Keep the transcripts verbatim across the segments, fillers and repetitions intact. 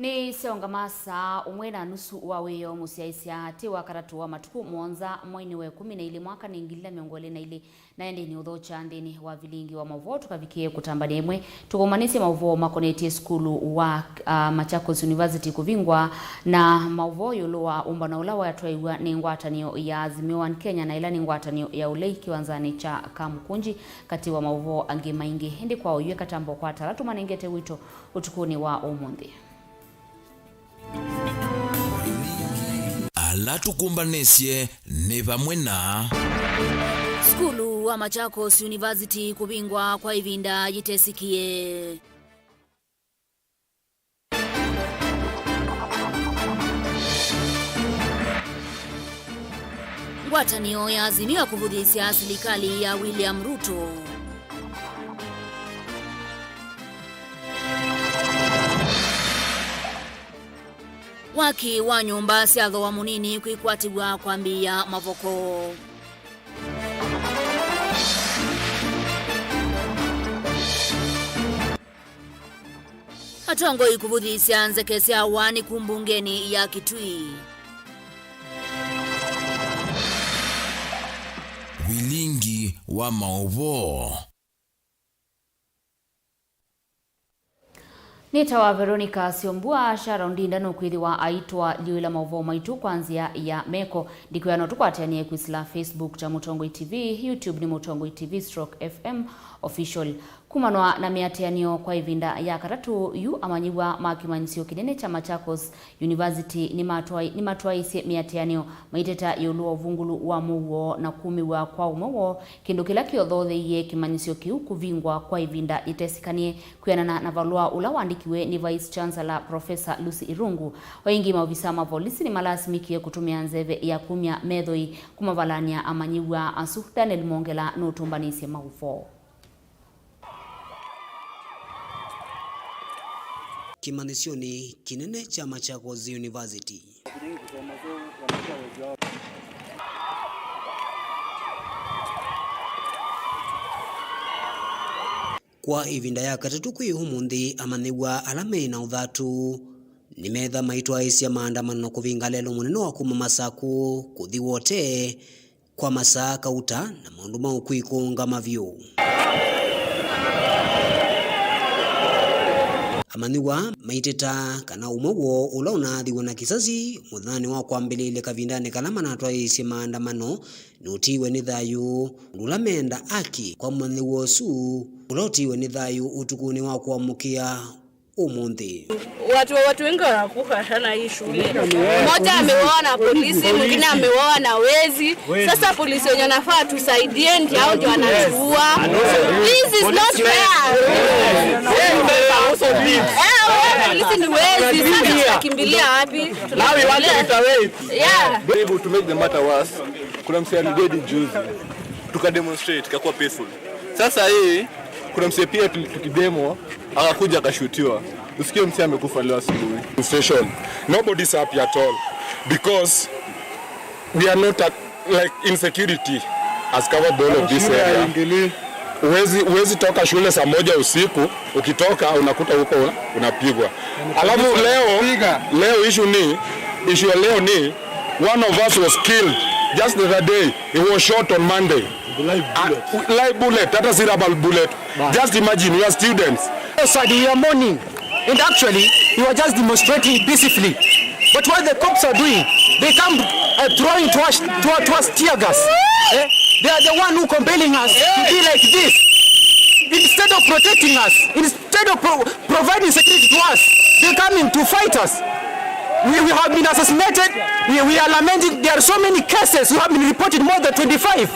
Nĩ syaũngama saa ũmwe na nusu wa wĩoo mũsyaĩĩsya atĩ wa katatũ wa matukũ mũonza mweinĩ wa ĩkũmi na ilĩ mwaka nĩ ngili na mĩongo ĩlĩ na ilĩ, na ĩndĩ nĩ ũthokya nthĩnĩ wa vilingi wa maũvoo tũkavikĩe kũtambanĩa ĩmwe. Tũkũmanĩsye maũvoo makonetye sukulu wa, ah, Machakos University kũvingwa na maũvoo ĩũlũ wa ũmbano ũla watwaĩw'a nĩ ngwatanĩo ya Azimio One Kenya na ĩla nĩ ngwatanĩo ya ũlei kĩwanzanĩ kya Kamukunji, katĩ wa maũvoo angĩ maingĩ. Ĩndĩ kwa ũyũ eka tambo kwa tala tũmanengete wĩto ũtukũnĩ wa ũmũnthĩ. Ala tũkũmbanĩsye nĩ vamwe na. Sukulu wa Machakos University kũvingwa kwa ĩvinda yĩtesikie. Ngwatanĩo ya Azimio ya kũvũthĩĩsya silikalĩ ya William Ruto. Waki wa nyũmba sya thooa mũnini kwĩkwatĩw'a kwambĩĩa mavoko. Atongoi kũvũthĩĩsya nzeke sya waanĩku mbungenĩ ya Kitui. Vilingi wa maũvoo. Nĩtawa Veronica Syombua. Sharon Ndinda nũkwĩthĩwa aitũalyũĩla maũvoo maitũ kwa nzĩa ya meko. Ndikwĩa no tũkwatĩanĩe kwĩsĩla Facebook kya Mũtongoi T V, YouTube nĩ Mũtongoi T V stroke F M Official. Kumanwa na mĩatĩanĩo kwa ĩvinda ya katatũ yu, amanyĩw'a ma kĩmanyĩsyo kĩnene kya Machakos University nĩmatwaĩ-, nĩmatwaĩĩsye mĩatĩanĩo maiteta ĩũlũ wa ũvungũlu wa mũuo na kumĩw'a kwa ũmwe woo, kĩndũ kĩla kĩothootheie kĩmanyĩsyo kĩu kũvingwa kwa ĩvinda yĩtesĩkanĩe. Kwĩanana na valũa ũla waandĩkiwe nĩ Vice Chancellor Professor Lucy Irungu, o ĩngĩ maovisa ma volisi nĩmalasimĩkie kũtũmĩa nzeve ya kumya methoi kũmavalany'a amanyĩw'a asu. Daniel Mwongela nũtũmbanĩsye maũvoo. Kĩmanyĩsyonĩ kĩnene kya Machakos University. Kwa ĩvinda ya katatũ kwĩ ũmũnthĩ, amanyĩw'a ala me na ũthatu nĩmetha maitwaĩĩsya maandamano kũvinga lelũ mũnene wa kuma Masakũ kũthi Wote kwa masaa kauta na maũndũ ma ũkw'ĩ kũũngama vyũ. Amanyĩw'a maiteta kana ũmwe woo ũla ũnaathiwe na kĩsasi mũthenyanĩ wa kwambĩlĩĩlya kavindanĩ kala manatwaĩĩsye maandamano nũtiiwe nĩ thayũ, ũndũ ũla meenda aki kwa mũmanyĩw'a ũsu ũla ũtiiwe nĩ thayũ ũtukũnĩ wa kũamũkĩa ũmũnthĩ. Watu, watu wengi wanakufa sana hii shule. Mmoja ameuawa na polisi, mwingine ameuawa na wezi. Sasa polisi wenye wanafaa tusaidie ndio hao ndio wanatuua. This is not fair. Eh, wao polisi ni wezi. Sasa tutakimbilia wapi? Now we want to retaliate. Yeah. Able to make the matter worse. Kuna msee alidedi juzi. Tuka demonstrate, kakuwa peaceful. Sasa hii, kuna msee pia tu-, tukidemo, akakuja akashutiwa. Usikie msee amekufa leo asubuhi. Demonstration. Nobody's happy at all because we are not at, like, insecurity has covered all of this area. Huwezi, huwezi toka shule saa moja usiku, ukitoka unakuta huko una-, unapigwa. Alafu leo, leo issue ni, issue ya leo ni, one of us was killed just the other day. He was shot on Monday. Live bullet. Uh, live bullet, hata si rubber bullet. Just imagine, we are students. So sad, we are mourning. And actually, we were just demonstrating peacefully. But what the cops are doing, they come, uh, throwing to us, to, to us tear gas. Eh? They are the one who compelling us to be like this. Instead of protecting us, instead of pro-, providing security to us, they coming to fight us. We, we have been assassinated. We, we are lamenting. There are so many cases who have been reported, more than twenty-five,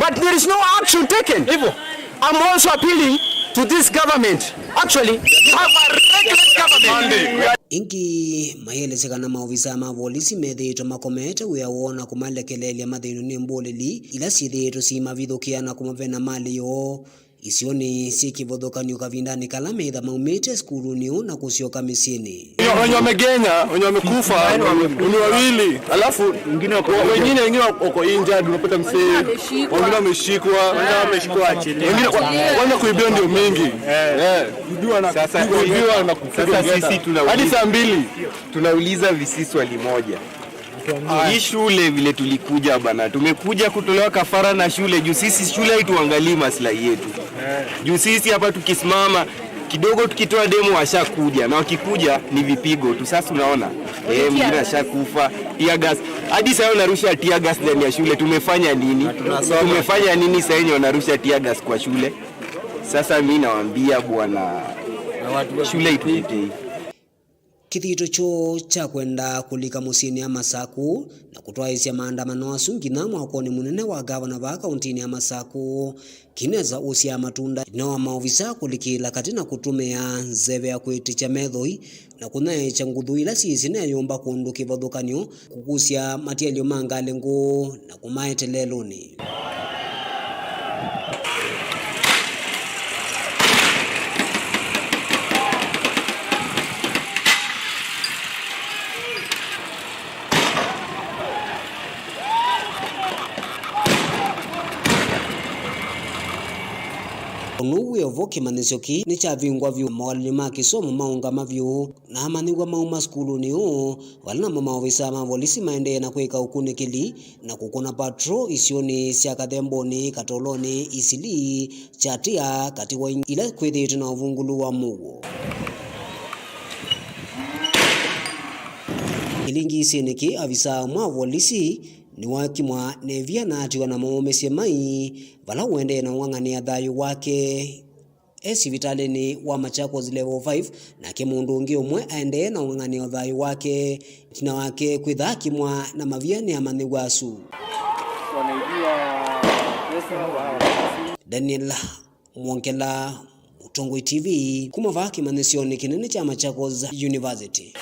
but there is no action taken. Hivyo. I'm also appealing to this government. Actually, we have a reckless government. Ĩngĩ, mayelesya kana maovisa ma volisi methĩĩtwe makomete wĩa woo na kũmalekeleelya mathĩnw'e nĩ mbũlĩli ila syĩthĩĩtwe siimavithũkĩa na kũmavena malĩ yoo. isionĩ syĩ kĩvathũkany'o kavindanĩ kala meĩtha maumĩte sukulunĩ ũũ na kũsyoka mĩsyĩnĩ. Wenye, wenye wamegenya, wenye wamekufa ni wawili, alafu wengine, wengine wako injured, unapata msee, wengine wameshikwa, wengine wameshikwa, wengine wa- kwanza kuibiwa ndio mingi. Eh. Sasa kuibiwa na kufikia sasa sisi tuna- hadi saa mbili. Tunauliza visi swali moja. Hii shule vile tulikuja bana, tumekuja kutolewa kafara na shule juu sisi shule haituangalii maslahi yetu. Juu sisi hapa tukisimama kidogo, tukitoa demo washakuja, na wakikuja ni vipigo tu. Sasa unaona, eh, mwingine ashakufa, tear gas. Hadi sasa wanarusha tear gas ndani ya shule, tumefanya nini? Tumefanya nini sasa yenye wanarusha tear gas kwa shule? Sasa mimi nawaambia bwana, shule itutetei. Kĩthito kyoo kya kwenda kũlika mũsyĩnĩ ya Masakũ na kũtwaĩĩsya maandamano asu nginya mwakonĩ mũnene wa ngavana vaa kaũntĩnĩ ya Masakũ, kĩnesa ũsyaa matunda ĩtina wa maovisa kũlikĩĩla katĩ na kũtũmĩa nzeve ya kwĩtĩkya methoi na kũnyaĩĩkya nguthu ila syĩsĩ nĩ ayũmba kũndũ kĩvathũkany'o, kũkusya matialyo ma ngalĩ ngũũ na kũmaetelela lelũnĩ. Ũndũ wĩ o vo, kĩmanyĩsyo kĩĩ nĩkyavingwa vyũ. Mawalany'o ma kĩsomo maũngama vyũ, na amanyĩw'a mauma sukulunĩ ũũ, vala namo maovisa ma volisi maendee na kwĩka ũkunĩkĩli na kũkũna patrol isionĩ sya Kathembonĩ, Katolonĩ, Isili, Chatia, katĩ wa ingĩ ila kwĩthĩĩtwe na ũvungũlu wa mũuo. Kĩlingi isinĩ kĩ, avisa ũmwe wa volisi nĩwakimwa nĩ ĩvia na atiwa na maũmĩsye mai, vala ũendee na ũng'ang'anĩa thayũ wake. E sivitalĩnĩ wa Machakos Level five, nake mũndũ ũngĩ ũmwe aendee na ũng'ang'anĩa thayũ wake, ĩtina wake kwĩtha akimwa na mavia nĩ amanyĩw'a asu. Daniel Mwongela, Mũtongoi T V, kuma vaa kĩmanyĩsyonĩ kĩnene kya Machakos University.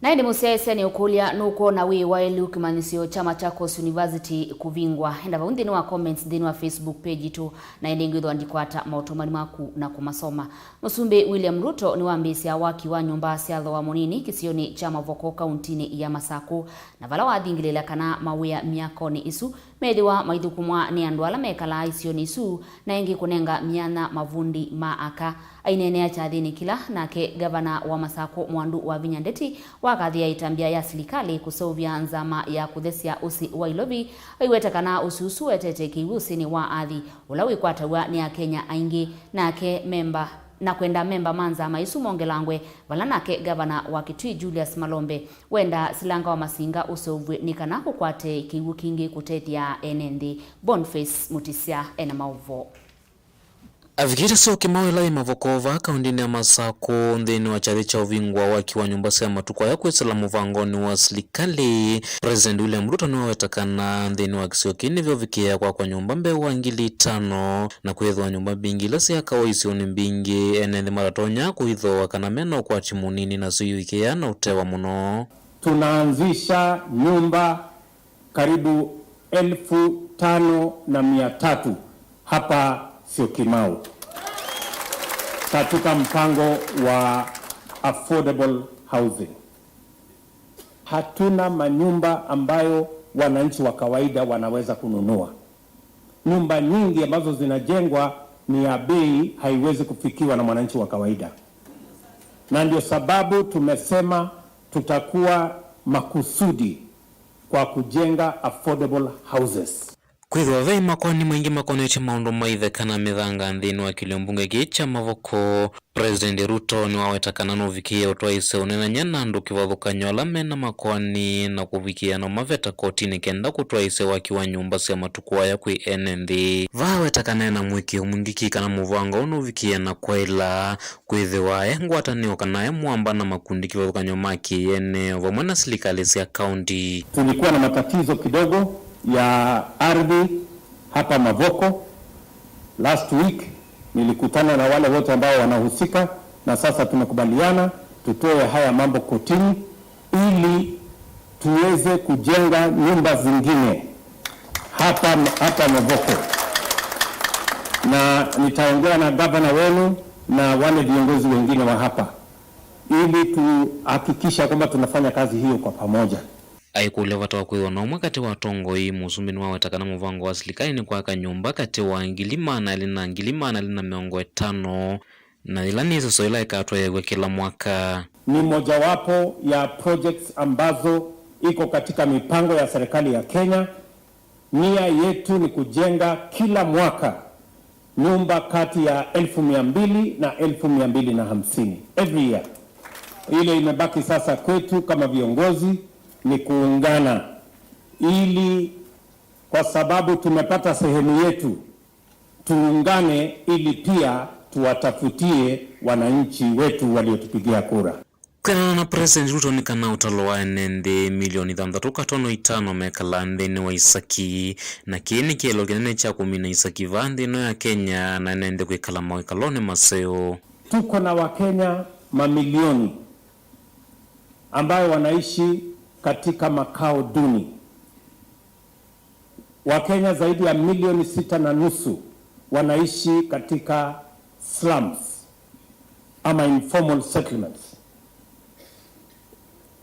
Na ĩndĩ mũsyaĩĩsya nĩũkũlya, nũkwona wĩ waĩlu kĩmanyĩsyo kya Machakos University kũvingwa? Enda vau nthĩnĩ wa comments nthĩnĩ wa Facebook page yitũ, na ĩndĩ ngwĩthwa ndikwata maũtũmani maku na kũmasoma. Mũsumbĩ William Ruto nĩwambĩĩsya waki wa nyũmba sya thooa mũnini kĩsionĩ kya Mavoko kauntinĩ ya Masakũ, na vala wathingĩlĩĩla kana mawĩa myakonĩ ĩsu methĩwa maithũkũmwa nĩ andũ ala mekalaa isionĩ isu, na ĩngĩ kũnenga myanya mavundi ma aka. Aineenea kyathĩnĩ kĩla, nake ngavana wa Masakũ Mwandu Wavinya Ndeti wakathĩa ĩtambya ya silikalĩ kũseũvya nzama ya kũthesya ũsĩ wa ilovi, aiweta kana ũsĩ ũsu wetete kĩw'ũ ũsĩnĩ wa athi ũla wĩkwataw'a nĩ Akenya aingĩ, nake memba, na kwenda memba ma nzama ĩsu mongelangwe, vala nake ngavana wa Kitui Julius Malombe wendaa silanga wa masinga ũseũvw'e nĩ kana kũkwate kĩw'ũ kingĩ kũtethya ene nthĩ. Boniface Mutisya ena maũvoo. Avikĩte Syokimau ĩla yĩ Mavoko vaa kaũntĩnĩ ya Masakũ nthĩnĩ wa kyathĩ kya ũvingũa waki wa nyũmba sya matukũ aya kwĩsĩla mũvangonĩ wa silikalĩ. President William Ruto nĩwaweta kana nthĩnĩ wa kĩsio kĩĩ nĩvo ũvikĩĩa kwakwa nyũmba mbee wa ngili itano, na kwĩthĩwa nyũmba mbingĩ ila syakawa isionĩ mbingĩ ene nthĩ matatonya kũithooa kana mena ũkwati mũnini, nasyo iũvikĩĩa na ũtewa mũno. Tunaanzisha nyumba karibu elfu tano na mia tatu hapa Syokimau katika mpango wa affordable housing. Hatuna manyumba ambayo wananchi wa kawaida wanaweza kununua. Nyumba nyingi ambazo zinajengwa ni ya bei, haiwezi kufikiwa na mwananchi wa kawaida. Na ndio sababu tumesema tutakuwa makusudi kwa kujenga affordable houses. Kwĩthĩwa ve makoani maingĩ makonetye maũndũ ma itheka na mĩthanga nthĩnĩ wa kĩlio mbunge kĩĩ kya Mavoko, President Ruto nĩwaweta kana nũvikĩĩe ũtwaĩĩsya ũneenany'a na andũ kĩvathũkany'o ala me na makoani na kũvikĩĩa na ũmaveta kotinĩ kenda kũtwaĩĩsya waki wa nyũmba sya matukũ aya kwĩ ene nthĩ. Vaa aweta kana e na mũĩkĩĩo mwingĩ kĩ kana mũvango ũũ nũvikĩĩe na kwaĩla kwĩthĩwa e ngwatanĩo kana e mũamba na makundi kĩvathũkany'o ma kĩ-ene o vamwe na silikalĩ sya kaunti. Tulikuwa na matatizo kidogo ya ardhi hapa Mavoko. Last week nilikutana na wale wote ambao wanahusika, na sasa tumekubaliana tutoe haya mambo kotini ili tuweze kujenga nyumba zingine hapa, hapa Mvoko, na nitaongea na gavana wenu na wale viongozi wengine wa hapa ili tuhakikisha kwamba tunafanya kazi hiyo kwa pamoja. Aikũlya vata wa kwĩthwa na ũmwe katĩ wa atongoi, Mũsumbĩ nĩwaweta kana mũvango wa silikalĩ nĩ kwaka nyũmba katĩ wa ngili maana elĩ na ngili maana elĩ na mĩongo ĩtano, na yĩla nĩ ĩseso yĩla ĩkatwaĩaw'a kĩla mwaka. Ni mojawapo ya projects ambazo iko katika mipango ya serikali ya Kenya. Nia yetu ni kujenga kila mwaka nyumba kati ya elfu mia mbili na elfu mia mbili na hamsini every year. Ile imebaki sasa kwetu kama viongozi ni kuungana, ili, kwa sababu tumepata sehemu yetu, tuungane ili pia tuwatafutie wananchi wetu waliotupigia kura. Kwĩanana na President Ruto, nĩ kana ũtalo wa ene nthĩ milioni thanthatũ katono itano mekalaa nthĩnĩ wa isaki, na kĩĩ nĩ kĩelo kĩnene kya kũmina isaki vaa nthĩ ĩno ya Kenya na ene nthĩ kwĩkala mawĩkalonĩ maseo. Tuko na Wakenya mamilioni ambayo wanaishi katika makao duni. Wakenya zaidi ya milioni sita na nusu wanaishi katika slums ama informal settlements.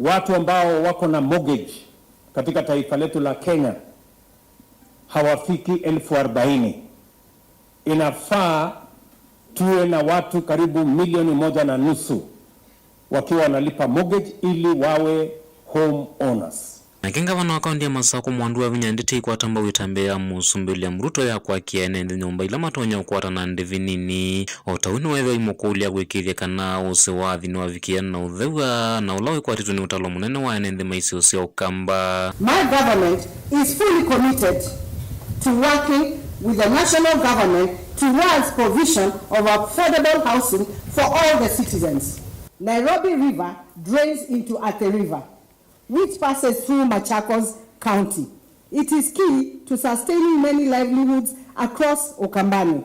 Watu ambao wako na mortgage katika taifa letu la Kenya hawafiki elfu arobaini. Inafaa tuwe na watu karibu milioni moja na nusu wakiwa wanalipa mortgage ili wawe home owners. Nake ngavana wa kaunti ya Masakũ, Mwandu wa Vinya, ndĩte ikwata mbau ĩtambya ya Mũsumbĩ William Ruto ya kwakĩa ene nthĩ nyũmba ila matonya ũkwata na ndĩvi nini. O ta ũu nĩweethĩwa imũkũlya kwĩkĩĩthya kana ũsĩ wa athi nĩwavikĩa na ũthew'a, na ũla wĩkwatĩtwe nĩ ũtalo mũnene wa ene nthĩ ma isio sya Ũkamba. My government is fully committed to working with the national government towards provision of affordable housing for all the citizens. Nairobi River drains into Athi River, which passes through Machakos County. It is key to sustaining many livelihoods across Ukambani.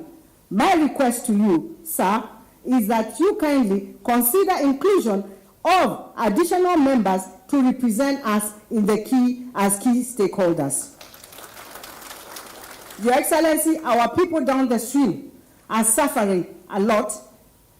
My request to you, sir, is that you kindly consider inclusion of additional members to represent us in the key, as key stakeholders. Your Excellency, our people down the stream are suffering a lot.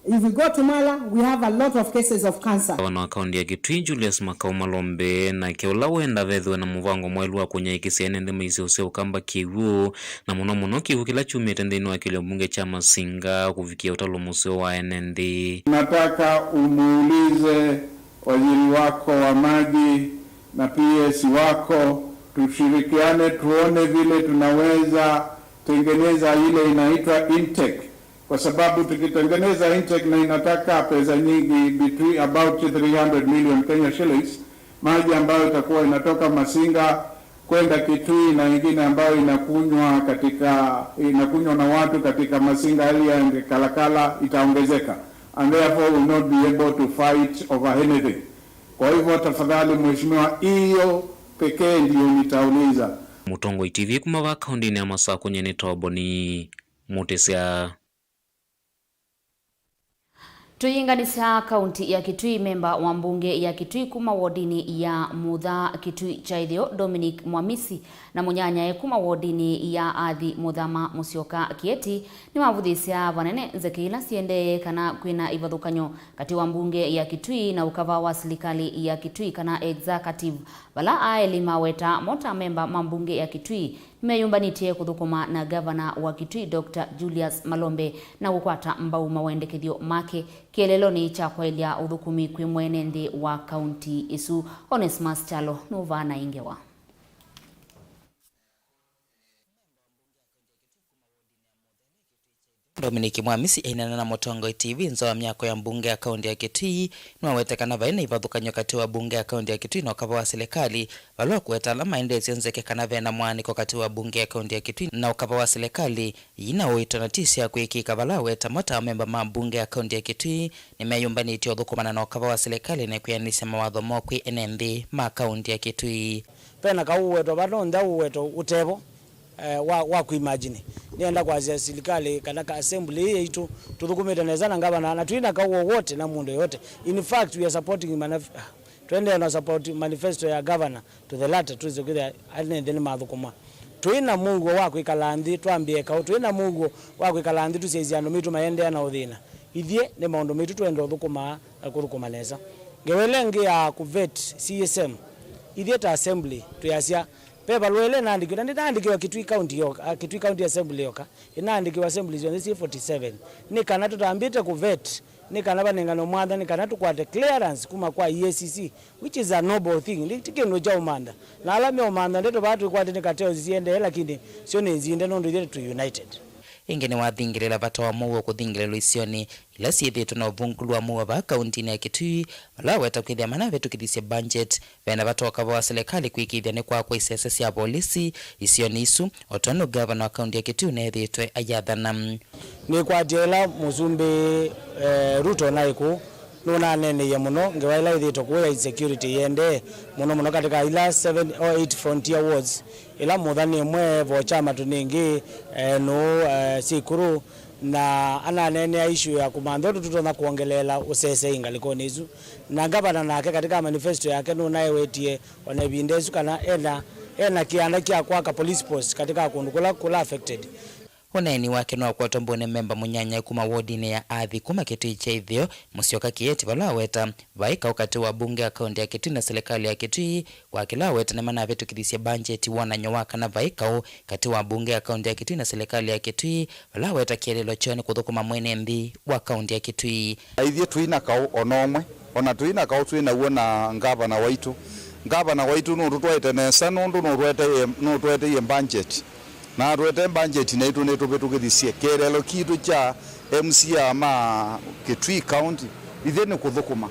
If we go to Mala, we have a lot of cases of cancer. Gavana wa kaunti ya Kitui, Julius Makau Malombe, nake ũla wenda vethĩwe na mũvango mwaĩlu wa kũnyaĩĩkĩsya ene nthĩ ma isio sya Ũkamba kĩw'ũ, na mũno mũno kĩw'ũ kĩla kyumĩte nthĩnĩ wa kĩlio mbunge kya Masinga kũvikĩa ũtalo mũseo wa ene nthĩ. Nataka umuulize waziri wako wa maji na P S wako, tushirikiane tuone vile tunaweza tengeneza ile inaitwa intake, kwa sababu tukitengeneza intake na inataka pesa nyingi, between about three hundred million Kenya shillings, maji ambayo itakuwa inatoka Masinga kwenda Kitui na ingine ambayo inakunywa katika, inakunywa na watu katika Masinga area and Kalakala itaongezeka, and therefore will not be able to fight over anything. Kwa hivyo tafadhali Mheshimiwa, hiyo pekee ndiyo nitauliza. Mũtongoi T V kuma vaa kaunti-inĩ ya Masakũ, nyie nĩ Toboni Mũtĩsya. Tũyĩnganĩsya kaunti ya Kitui, memba wa mbunge ya Kitui kuma wodinĩ ya Mutha Kitui kya Ĩtheo, Dominic Mwamisi, na mũnyanyae kuma wodinĩ ya Athi Mũthama Mũsyoka Kieti nĩmavũthĩĩsya vanene nzeke ila siendee kana kwĩna ivathũkany'o katĩ wa mbunge ya Kitui na ũkava wa silikalĩ ya Kitui kana executive, vala aa elĩ maweta mo ta memba ma mbunge ya Kitui. Nĩmeyũmbanĩtye kũthũkũma na ngavana wa Kitui, Doctor Julius Malombe, na kũkwata mbau mawendekethyo make kĩeleelonĩ kya kwaĩlya ũthũkũmi kwĩ mwene nthĩ wa kaunti ĩsu. Onesmus Kyalo nũvaa naĩ ngewa. Dominic Mwamisi aineena na Mũtongoi T V nza wa myako ya mbunge ya kaunti ya Kitui, nĩwawete kana vai na ivathũkany'o katĩ wa mbunge ya kaunti ya Kitui na ũkava wa silikalĩ, vala ũkũweta ala maendeesye nzeke kana ve na mwaanĩko katĩ wa mbunge ya kaunti ya Kitui na ũkava wa silikalĩ yĩ na ũito na ti sya kwĩkĩka, vala aweta mo ta amemba ma mbunge ya kaunti ya Kitui nĩmeyũmbanĩtye ũthũkũmana na ũkava wa silikalĩ na kwĩanĩsya mawatho moo kwĩ ene nthĩ ma kaunti ya Kitui. Vena kaũ ũweto vata onthe ũweto ũtevo, eh, wa, wa kũimagine. Nĩenda kwasya silikalĩ kana ka assembly ĩĩ yaitũ tũthũkũmĩte nesa na ngavana, na twĩ na kaũ wowote na mũndũ yoyote. In fact, we are supporting manif-, ah, tũendee na support manifesto ya governor to the latter, twĩse kwĩthĩa ene nthĩ nĩmathũkũma. Tũi na mũuo wa kwĩkala nthĩ twambĩe kaũ, tũi na mũuo wa kwĩkala nthĩ tũsyaisye andũ maitũ maendeea na ũthĩna. Ithyĩ nĩ maũndũ maitũ twenda ũthũkũmaa na kũthũkũma nesa. Ngewa ĩla ĩngĩ ya kũvet C S M, ithyĩ ta assembly twĩasya, ve valũa ĩla ĩnaandĩkiwe, na ndĩnaandĩkiwa Kitui County yoka, ah, Kitui County Assembly yoka, ĩnaandĩkiwa assembly syonthe syĩ forty seven, nĩ kana tũtambĩte kũvet, nĩ kana vanenganwe mwanya nĩ kana tũkwate clearance kuma kwa E A C C, which is a noble thing. Nĩ ti kĩndũ kya ũmantha. Na ala meũmantha ndeto vaa twĩkwate nĩ kateo siendee, lakini syo nĩ nzinde nũndũ ithyĩ tũ united. Ĩngĩ nĩwathingĩlĩla vata wa mũuo kũthingĩlĩlwa isionĩ ila syĩthĩĩtwe na ũvungũlu wa mũuo vaa kauntinĩ ya Kitui, vala waweta kwĩthĩa manavĩtũkĩthisye budget, ve na vata ũkava wa silikalĩ kũĩkĩĩthya nĩkwakwa isese sya volisi isionĩ isu, o tondũ ngavana wa kaunti ya Kitui ũneethĩĩtwe ayathana. Nĩkwatie ĩla Mũsumbĩ, eh, Ruto naĩ kũu, nũnaneeneie mũno ngewa ĩla ĩthĩĩtwe kũu ya insecurity ĩendee mũno mũno katika ila seven or eight frontier wards, ĩla mũtha nĩ ĩmwe, Vochama tũnĩngĩ, eh, nũũ, eh, Sikuru, na ananeenea issue ya kũmantha ũndũ tũtonya kwongeleela ũsesei ngalĩkonĩ isu. Na ngavana nake katika manifesto yake nũnaewetie ona ĩvinda ĩsu kana ena, ena kĩanda kya kwaka police post katika kũndũ kũla, kũla affected. Ũneeni wake nĩwakwatwa mbũnĩ memba mũnyanyae kuma wodinĩ ya Athi kuma Kitui kya Ĩtheo, Mũsyoka Kĩeti, vala aweta vaĩ kaũ katĩ wa mbunge ya kaunti ya Kitui na silikalĩ ya Kitui, kwa kĩla aweta nĩmanavĩtũkĩthisye mbanjeti wonany'o wa kana vaĩ kaũ katĩ wa mbunge ya kaunti ya Kitui na silikalĩ ya Kitui, vala aweta kĩeleelo kyoo nĩ kũthũkũma mwene nthĩ wa kaunti ya Kitui. Na ithyĩ tũi na kaũ o na ũmwe, o na tũi na kaũ twĩ naw'o na ngavana waitũ. Ngavana waitũ nũtũtwaĩte nesa nũndũ nũtũeteie, nũtũeteie mbanjeti. Na atũetee mbanjeti naitũ nĩtũvĩtũkĩthisye kĩeleelo kitũ kya M C A ma Kitui County. Ithyĩ nĩ kũthũkũma.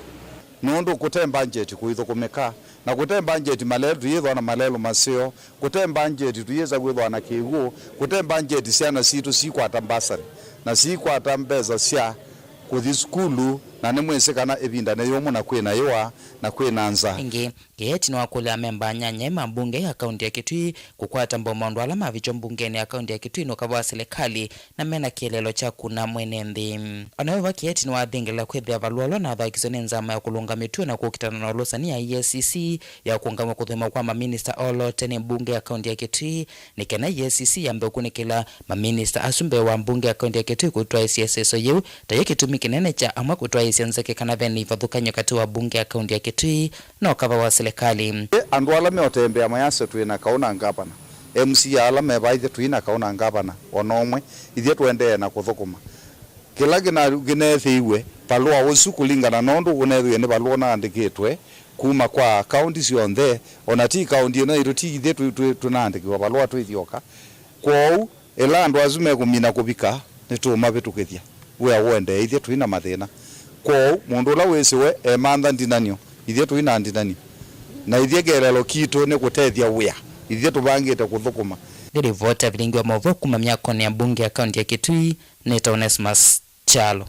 Nũndũ kũte mbanjeti kũithũkũmĩka, na kũte mbanjeti malelũ tũyĩthwa na malelũ maseo, kũte mbanjeti tũyĩsa kwĩthwa na kĩw'ũ, kũte mbanjeti syana sitũ sikwata mbasarĩ, na sikwata mbesa sya kũthi sukulu, na nĩmwĩsĩ kana ĩvinda nĩ yũmũ na kwĩ na yũa, na kwĩ na nza. Ĩngĩ, Kĩeti nĩwakũlya amemba anyanyae ma mbunge ya kaunti ya Kitui kũkwata mbau maũndũ ala mavikywa mbungenĩ ya kaunti ya Kitui nĩ ũkava wa silikalĩ na mena kĩeleelo kya kuna mwene nthĩ. O na veva Kĩeti nĩwathingĩlĩla kwĩthĩa valũa ũla ũnathakiswe nĩ nzama ya kũlũnga mĩtuo na kũkitana na ũlũsani ya E A C C ya kũũngamw'a kũthũimwa kwa maminista olote nĩ mbunge ya kaunti ya Kitui, nĩ kana E A C C yambe ũkunĩkĩla maminista asu mbee wa mbunge ya kaunti ya Kitui kũtwaĩsya ĩseso yĩu, ta yĩ kĩtumi kĩnene kya amwe kũtwaĩsya nzeke kana ve na ivathũkany'o katĩ wa mbunge ya kaunti ya Kitui na ũkava wa silikalĩ. Ĩ, andũ ala meũtembea mayasya twĩ na kaũ na ngavana, M C A ala me vaa, ithyĩ tũi na kaũ na ngavana o na ũmwe, ithyĩ tũendee na kũthũkũma. Kĩla kĩna-, kĩneethĩiwe valũa ũsu kũlingana na ũndũ ũneethĩiwe nĩ valũa ũnaandĩkĩtwe kuma kwa kaũnti syonthe, o na ti kaũnti ĩno yaitũ, ti ithyĩ tũ-, tũ-, tũnaandĩkĩwa valũa twĩ ithyoka. Kwoou, ĩla andũ asu mekũmina kũvika, nĩtũũmavĩtũkĩthya. Wĩa ũendee, ithyĩ tũi na mathĩna. Kwoou, mũndũ ũla wĩsĩ we emantha ndinany'o, ithyĩ tũi na ndinany'o. Na ithyĩ kĩeleelo kitũ nĩ kũtethya wĩa, ithyĩ tũvangĩte kũthũkũma. Nĩ livoti ya vilingi wa maũvoo kuma myakonĩ ya mbunge ya kaunti ya Kitui, nĩtawa Onesmus Kyalo.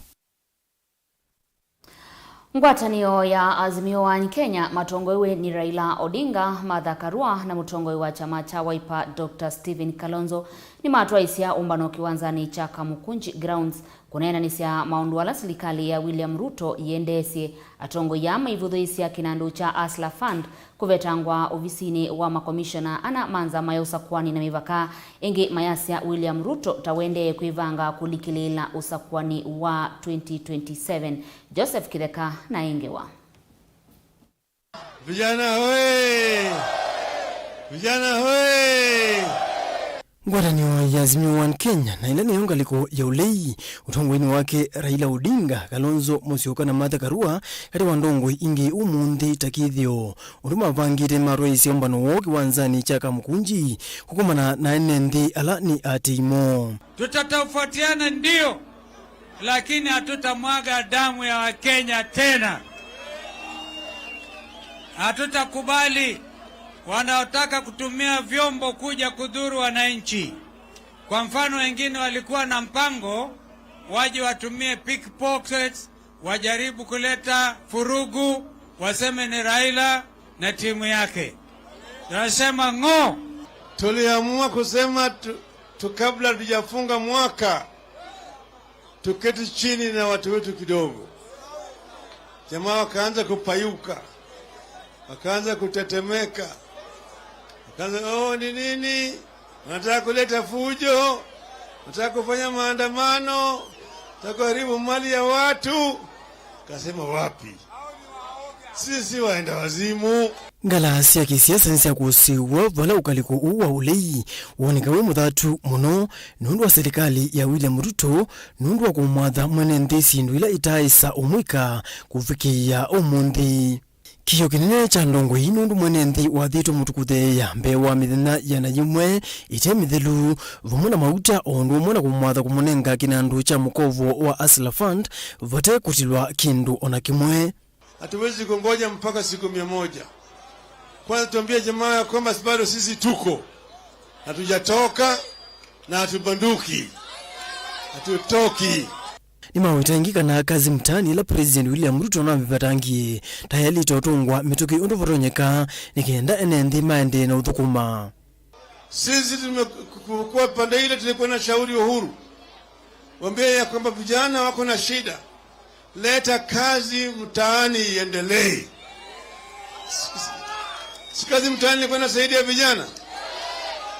Ngwatanĩo ya Azimio One Kenya matongoew'e nĩ Raila Odinga, Martha Karua na mũtongoi wa kyama kya Wiper, Doctor Stephen Kalonzo, nĩmatwaĩsya ũmbano kĩwanzanĩ kya Kamukunji Grounds kũneenanĩsya maũndũ ala silikalĩ ya William Ruto yĩendeesye. Atongoi aa maivũthũĩsya kĩnandũ kya Hustler Fund kũvetangwa ovisinĩ wa makomishona ana ma nzama ya ũsakũani na mĩvaka. Ĩngĩ mayasya William Ruto ta wendee kwĩvanga kũlikĩlĩĩla ũsakũani wa twenty twenty-seven. Joseph Kĩtheka na ĩ ngewa. Vijana hoye! Vijana hoye! Ngwatanĩo ya Azimio One Kenya, na ĩla nĩyo ngalĩko ya ũlei, ũtongoinĩ wake Raila Odinga, Kalonzo Musyoka na Martha Karua, katĩ wa ndongoi ingĩ ũmũnthĩ ta kĩthĩo, ũndũ mavangĩte matwaĩsya ũmbano woo kĩwanzanĩ kya Kamukunji kũkomana na ene nthĩ ala nĩ atei moo. Tutatofautiana ndio, lakini hatutamwaga damu ya Wakenya tena. Hatutakubali wanaotaka kutumia vyombo kuja kudhuru wananchi. Kwa mfano, wengine walikuwa na mpango waje watumie pickpockets, wajaribu kuleta furugu, waseme ni Raila na timu yake. Tunasema ng'o. Tuliamua kusema tu, tu kabla tujafunga mwaka, tuketi chini na watu wetu kidogo. Jamaa wakaanza kupayuka, wakaanza kutetemeka, wakaanza, "Oh, ni nini?" Wanataka kuleta fujo, wanataka kufanya maandamano, wanataka kuharibu mali ya watu. Kasema, "Wapi? Sisi waenda wazimu." Ngala sya kĩsiasa nĩsyakũsĩĩw'a vala ũkalĩko ũũ wa ũlei woneka wĩ mũthatu mũno nũndũ wa silikalĩ ya William Ruto, nũndũ wa kũmwatha mwene nthĩ syĩndũ ila itaaĩsa ũmwĩka kũvikĩĩa ũmũnthĩ. Kĩĩo kĩnene kya ndongoi nũndũ mwene nthĩ wathĩtwe mũtukutheea mbee wa mĩthenya ĩana yĩmwe ĩte mĩthelu, vamwe na mauta, o ũndũ ũmwe na kũmwatha kũmũnenga kĩnandũ kya mũkovo wa Hustler Fund vate kũtilwa kĩndũ o na kĩmwe. Hatuwezi kungoja mpaka siku mia moja. Kwanza tuambie jamaa ya kwamba bado sisi tuko. Hatujatoka na hatubanduki. Hatutoki. Nĩmaweta ĩngĩ kana Kazi Mtaani ĩla President William Ruto namĩvatangie, ta yaĩlĩte ũtũngwa mĩtũkĩ ũndũ vatonyeka, nĩ kenda ene nthĩ maendee na ũthũkũma. Sisi tumekuwa pande ile, tulikuwa na shauri Uhuru, waambie ya kwamba vijana wako na shida, leta kazi mtaani iendelee. Si kazi mtaani ilikuwa inasaidia vijana,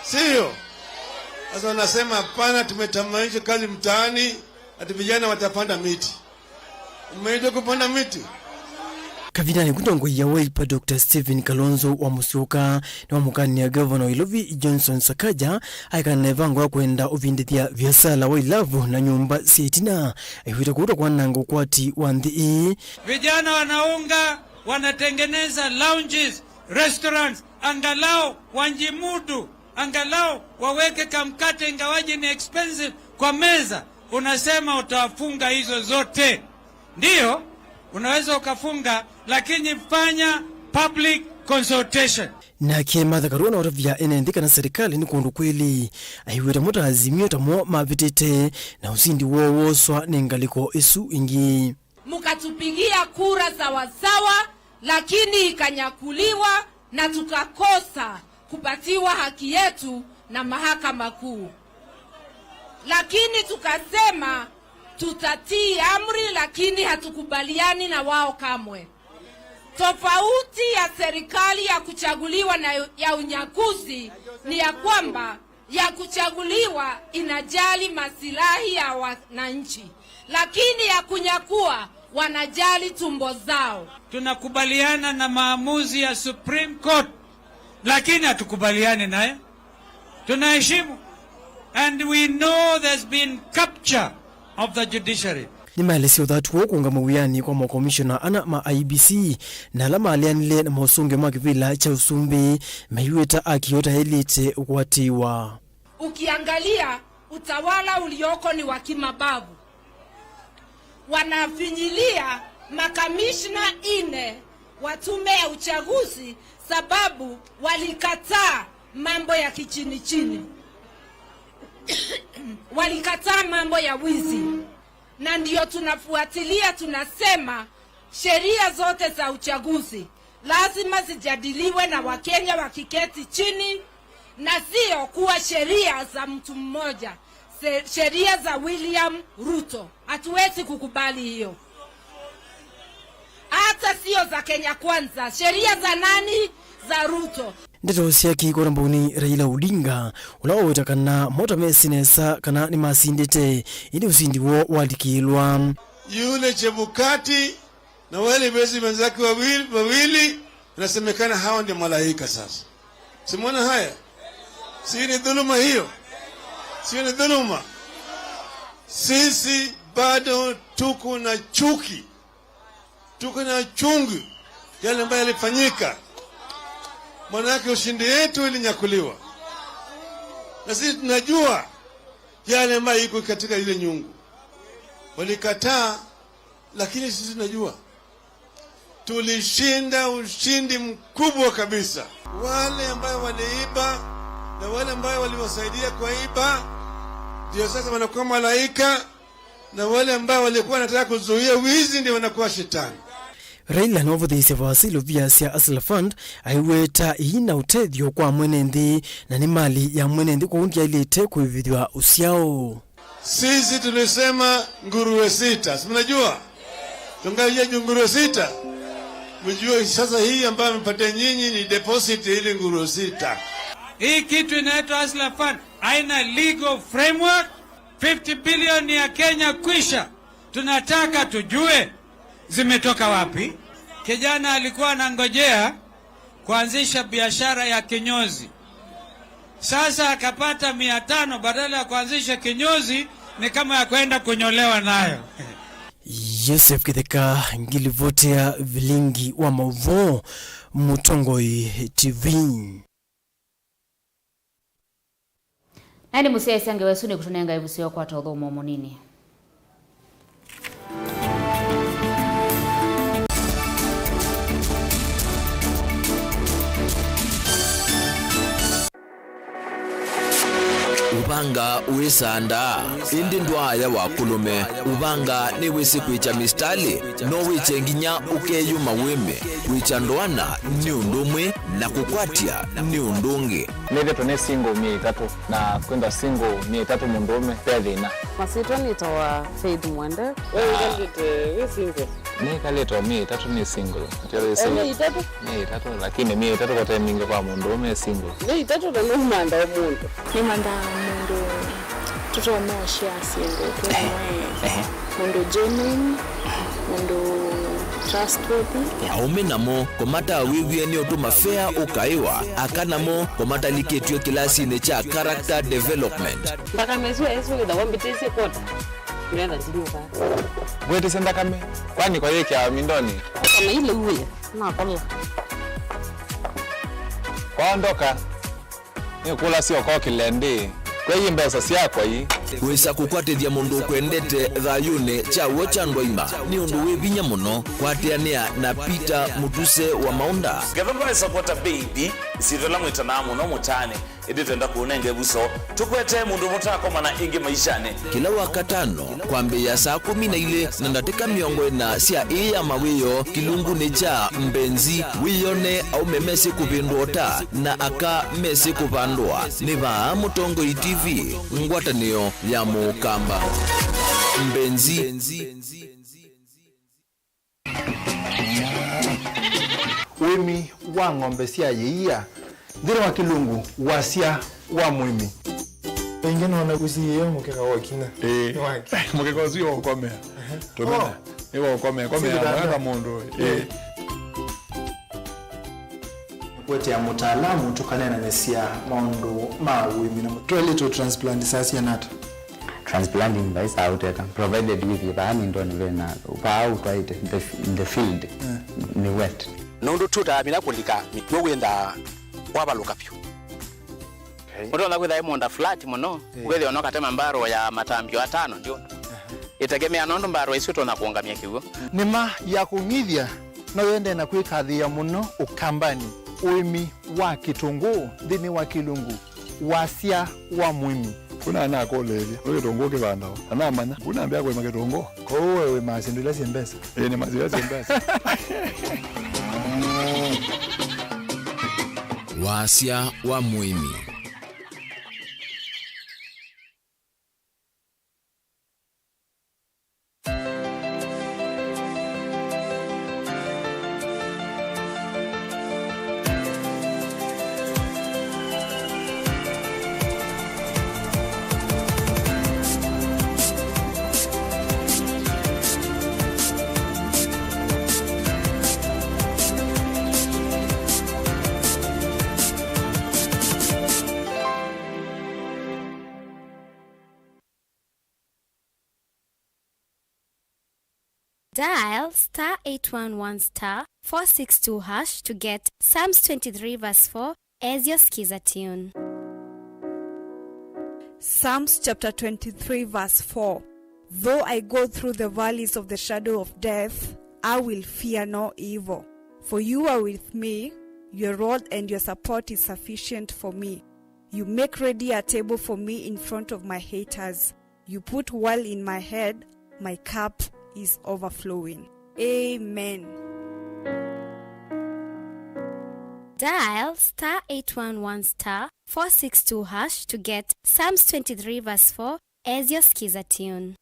sio? Sasa wanasema, "Hapana, tumetamanisha kazi mtaani, ati vijana watapanda miti." Umeitwa kupanda miti? Kavindanĩ ku, ndongoi ya Wiper Doctor Stephen Kalonzo wa Musyoka nĩwamũkanĩa Ngavana wa Ilovi Johnson Sakaja aikana na ĩvango ya kwenda ũvindĩthya viasala wa ilavu na nyũmba sya ĩtina, aiw'ĩte kũuta kwananga ũkwati wa nthĩ ĩĩ. Vijana wanaunga, wanatengeneza lounges, restaurants, angalau wajimudu, angalau waweke kamkate, ingawaje ni expensive, kwa meza. Unasema utafunga hizo zote. Ndiyo, unaweza ukafunga, lakini fanya public consultation. Nake Martha Karua nĩwatavya ene nthĩ kana serikali nĩ kũndũ kwĩlĩ, aiw'ĩte mo ta Azimio tamo mavĩtĩte, na ũsindi woo woswa nĩ ngalĩko ĩsu ĩngĩ. Mkatupigia kura sawasawa, lakini ikanyakuliwa na tukakosa kupatiwa haki yetu na Mahakama Kuu. Lakini tukasema tutatii amri, lakini hatukubaliani na wao kamwe. Tofauti ya serikali ya kuchaguliwa na ya unyakuzi ni ya kwamba ya kuchaguliwa inajali masilahi ya wananchi, lakini ya kunyakua wanajali tumbo zao. Tunakubaliana na maamuzi ya Supreme Court, lakini hatukubaliani nayo. Tunaheshimu. And we know there's been capture of the judiciary. Nĩmaelesya ũthatu woo kũũngama wĩanĩ kwa makomishona ana ma I E B C na ala maleanile na mosũngĩo ma kĩvĩla kya ũsumbĩ, maiweta akĩo ta yaĩlĩte ũkwatĩĩwa. Ukiangalia utawala ulioko ni wa kimabavu. Wanafinyilia makamishna ine wa tume ya uchaguzi sababu walikataa mambo ya kichini chini. Walikataa mambo ya wizi. Na ndio tunafuatilia, tunasema sheria zote za uchaguzi lazima zijadiliwe na Wakenya wakiketi chini, na sio kuwa sheria za mtu mmoja, se-, sheria za William Ruto. Hatuwezi kukubali hiyo. Hata sio za Kenya Kwanza. Sheria za nani? Za Ruto. Ndeto syake ikona mbaunĩ Raila Odinga, ũla waweta kana mo ta mesĩ nesa kana nĩmasindĩte, ĩndĩ ũsindi woo walikĩĩlwa. Yule Chebukati na wale wezi wenzake wawili, wawili, inasemekana hao ndio malaika sasa. Simwona haya? Si ni dhuluma hiyo? Si ni dhuluma? Sisi bado tuko na chuki. Tuko na uchungu yale ambayo yalifanyika. Maanake ushindi yetu ilinyakuliwa. Na sisi tunajua yale ambayo iko katika ile nyungu. Walikataa, lakini sisi tunajua tulishinda ushindi mkubwa kabisa. Wale ambayo waliiba na wale ambayo waliwasaidia kuiba, ndio sasa wanakuwa malaika. Na wale ambao walikuwa wanataka kuzuia wizi ndio wanakuwa shetani. Raila nĩwavũthĩĩsye vaasa ilovia sya Hustler Fund, aiweta ii na ũtethyo kwa mwene nthĩ, na nĩ mali ya mwene nthĩ, kwoou ndyaĩlĩte kũĩvĩthw'a ũsyao. Sisi tulisema nguruwe sita, si mnajua? Tungaje nguruwe sita? Mjue sasa hii ambayo amepatia nyinyi ni deposit ili nguruwe sita. Hii kitu inaitwa Hustler Fund haina legal framework. Fifty billion ya Kenya kwisha. Tunataka tujue zimetoka wapi. Kijana alikuwa anangojea kuanzisha biashara ya kinyozi. Sasa akapata mia tano, badala ya kuanzisha kinyozi, ni kama ya kwenda kunyolewa nayo. Joseph Kitheka, ngilivoti ya vilingi wa mauvoo, Mũtongoi T V. Na ĩndĩ mũsyaĩĩsya ngewa ĩsu nĩkũtũnenga ĩvuso ya ũkwata ũthũmũo mũnini. Ũvanga wĩsandaa, ĩndĩ ndwaaya wa kũlũme. Ũvanga nĩwĩsĩ kwĩkya mistalĩ, no wĩkye nginya ũkeyũma wĩmĩ. Kwĩkya ndoana nĩ ũndũ ũmwe, na kũkwatya nĩ ũndũ ũngĩ. Nĩthĩtwe nĩ single myei ĩtatũ, na kwĩthwa single myei ĩtatũ mũndũũme ve thĩna. Masyĩtwa nĩtawa Faith Mwende. We wĩkalĩte wĩ single? Nĩkalĩte o myei ĩtatũ nĩ single. Ndio wĩ single. Myei ĩtatũ? Myei ĩtatũ, lakini myei ĩtatũ kote mingĩ kwa mũndũũme e single. Myei ĩtatũ na nũmandaa mũndũ. Nĩmandaa mũndũ tũtonya ũshare syĩndũ twĩ vamwe. Ehe. Mũndũ genuine, mũndũ trustworthy. Aũme namo kũmatawĩw'e nĩ ũtũma fea ũkaĩwa, aka namo kũmatalikĩtw'e kĩlasinĩ kya character development. Nthakame ĩsu ĩsu ĩthawa mbĩtĩsye kota. Ndetha ndinyuka. Wĩtĩsye nthakame, kwani ko yĩkĩawa mindonĩ? Kama ile uwe, nakola. Kwaondoka. Nĩkũlasya ũkokĩle ndĩ, kwei mbesa syakwa ii. Wĩsa kũkwatĩthya mũndũ ũkwendete thayũnĩ kya w'o kya ndwaima nĩ ũndũ wĩ vinya mũno. Kwatĩanĩa na Peter Mũtuse wa Maũnda. Ngetha ndwaĩsa kwata mbei ithi, isyĩtwa ila mwĩtanaa mũno mũtaanĩ, ĩndĩ twenda kũũnenga ĩvuso. Tũkwetee mũndũ mũtakomana ĩngĩ maishanĩ. Kĩla Wakatano, kwambĩĩa saa kũmi na ilĩ na ndatĩka mĩongo ĩna sya ĩĩ ya mawĩoo, kĩlungunĩ kya Mbenzi, wĩyone aũme mesĩ kũvĩndũa ũta na aka mesĩ kũvandũa. Nĩ vaa Mũtongoi T V, ngwatanĩo ya Mũkamba. Mbenzi. Ũĩmi wa ng'ombe sya yĩia nthĩnĩ wa kĩlungu wasya wa mũĩmi. Ĩngĩ nona kũsiĩĩa mũkeka wa kina. Ĩĩ. Nĩ wake. Mũkeka ũsu nĩ wa ũkomea. Tũmena. Oh. Nĩ wa ũkomea. Komea. Sĩkĩtanda. Weka mũndũ. Ĩĩ. Kũetea mũtaalamu tũkaneenanĩsya maũndũ ma ũĩmi na mũtwaĩlĩtwe transplant saa siana ata? Transplanting vai saa ũteka, provided with vaa mindonĩ vena, vaa ũtwaĩte, the, the field, eh, nĩ wet. Nũndũ tũtamina kũlika mĩtwe wĩnthaa wavalũka vyũ. Okay. Ũtonya kwĩtha ĩ mũũnda flat mũno, eh, ũkethĩa no katema mbarũ ya matambio atano ndio. Aha. Ĩtegemea nũndũ mbarũ isu ũtonya kũũngamya kĩw'ũ. Nĩma ya kũng'ithya no yende na kwĩkathĩĩa mũno Ũkambanĩ, ũĩmi wa kĩtũngũũ nthĩnĩ wa kĩlungu wasya wa mũĩmi. Kuna anakũlĩĩlya, nĩ kĩtũngũũ kĩvandawa? Anamanya, kuna ambĩa kũĩma kĩtũngũũ. Kwoou we wĩmaa syĩndũ ila syĩ mbesa? Ĩĩ, nĩmaa syĩndũ ila syĩ mbesa. Wasya wa mũĩmi. Dial star eight one one star four six two hash to get Psalms twenty-three verse four as your Skiza tune. Psalms chapter twenty-three verse four. Though I go through the valleys of the shadow of death, I will fear no evil. For you are with me, your rod and your support is sufficient for me. You make ready a table for me in front of my haters. You put oil in my head, my cup is overflowing. Amen. Dial star eight one one star four six two hash to get Psalms twenty-three verse four as your Skiza tune.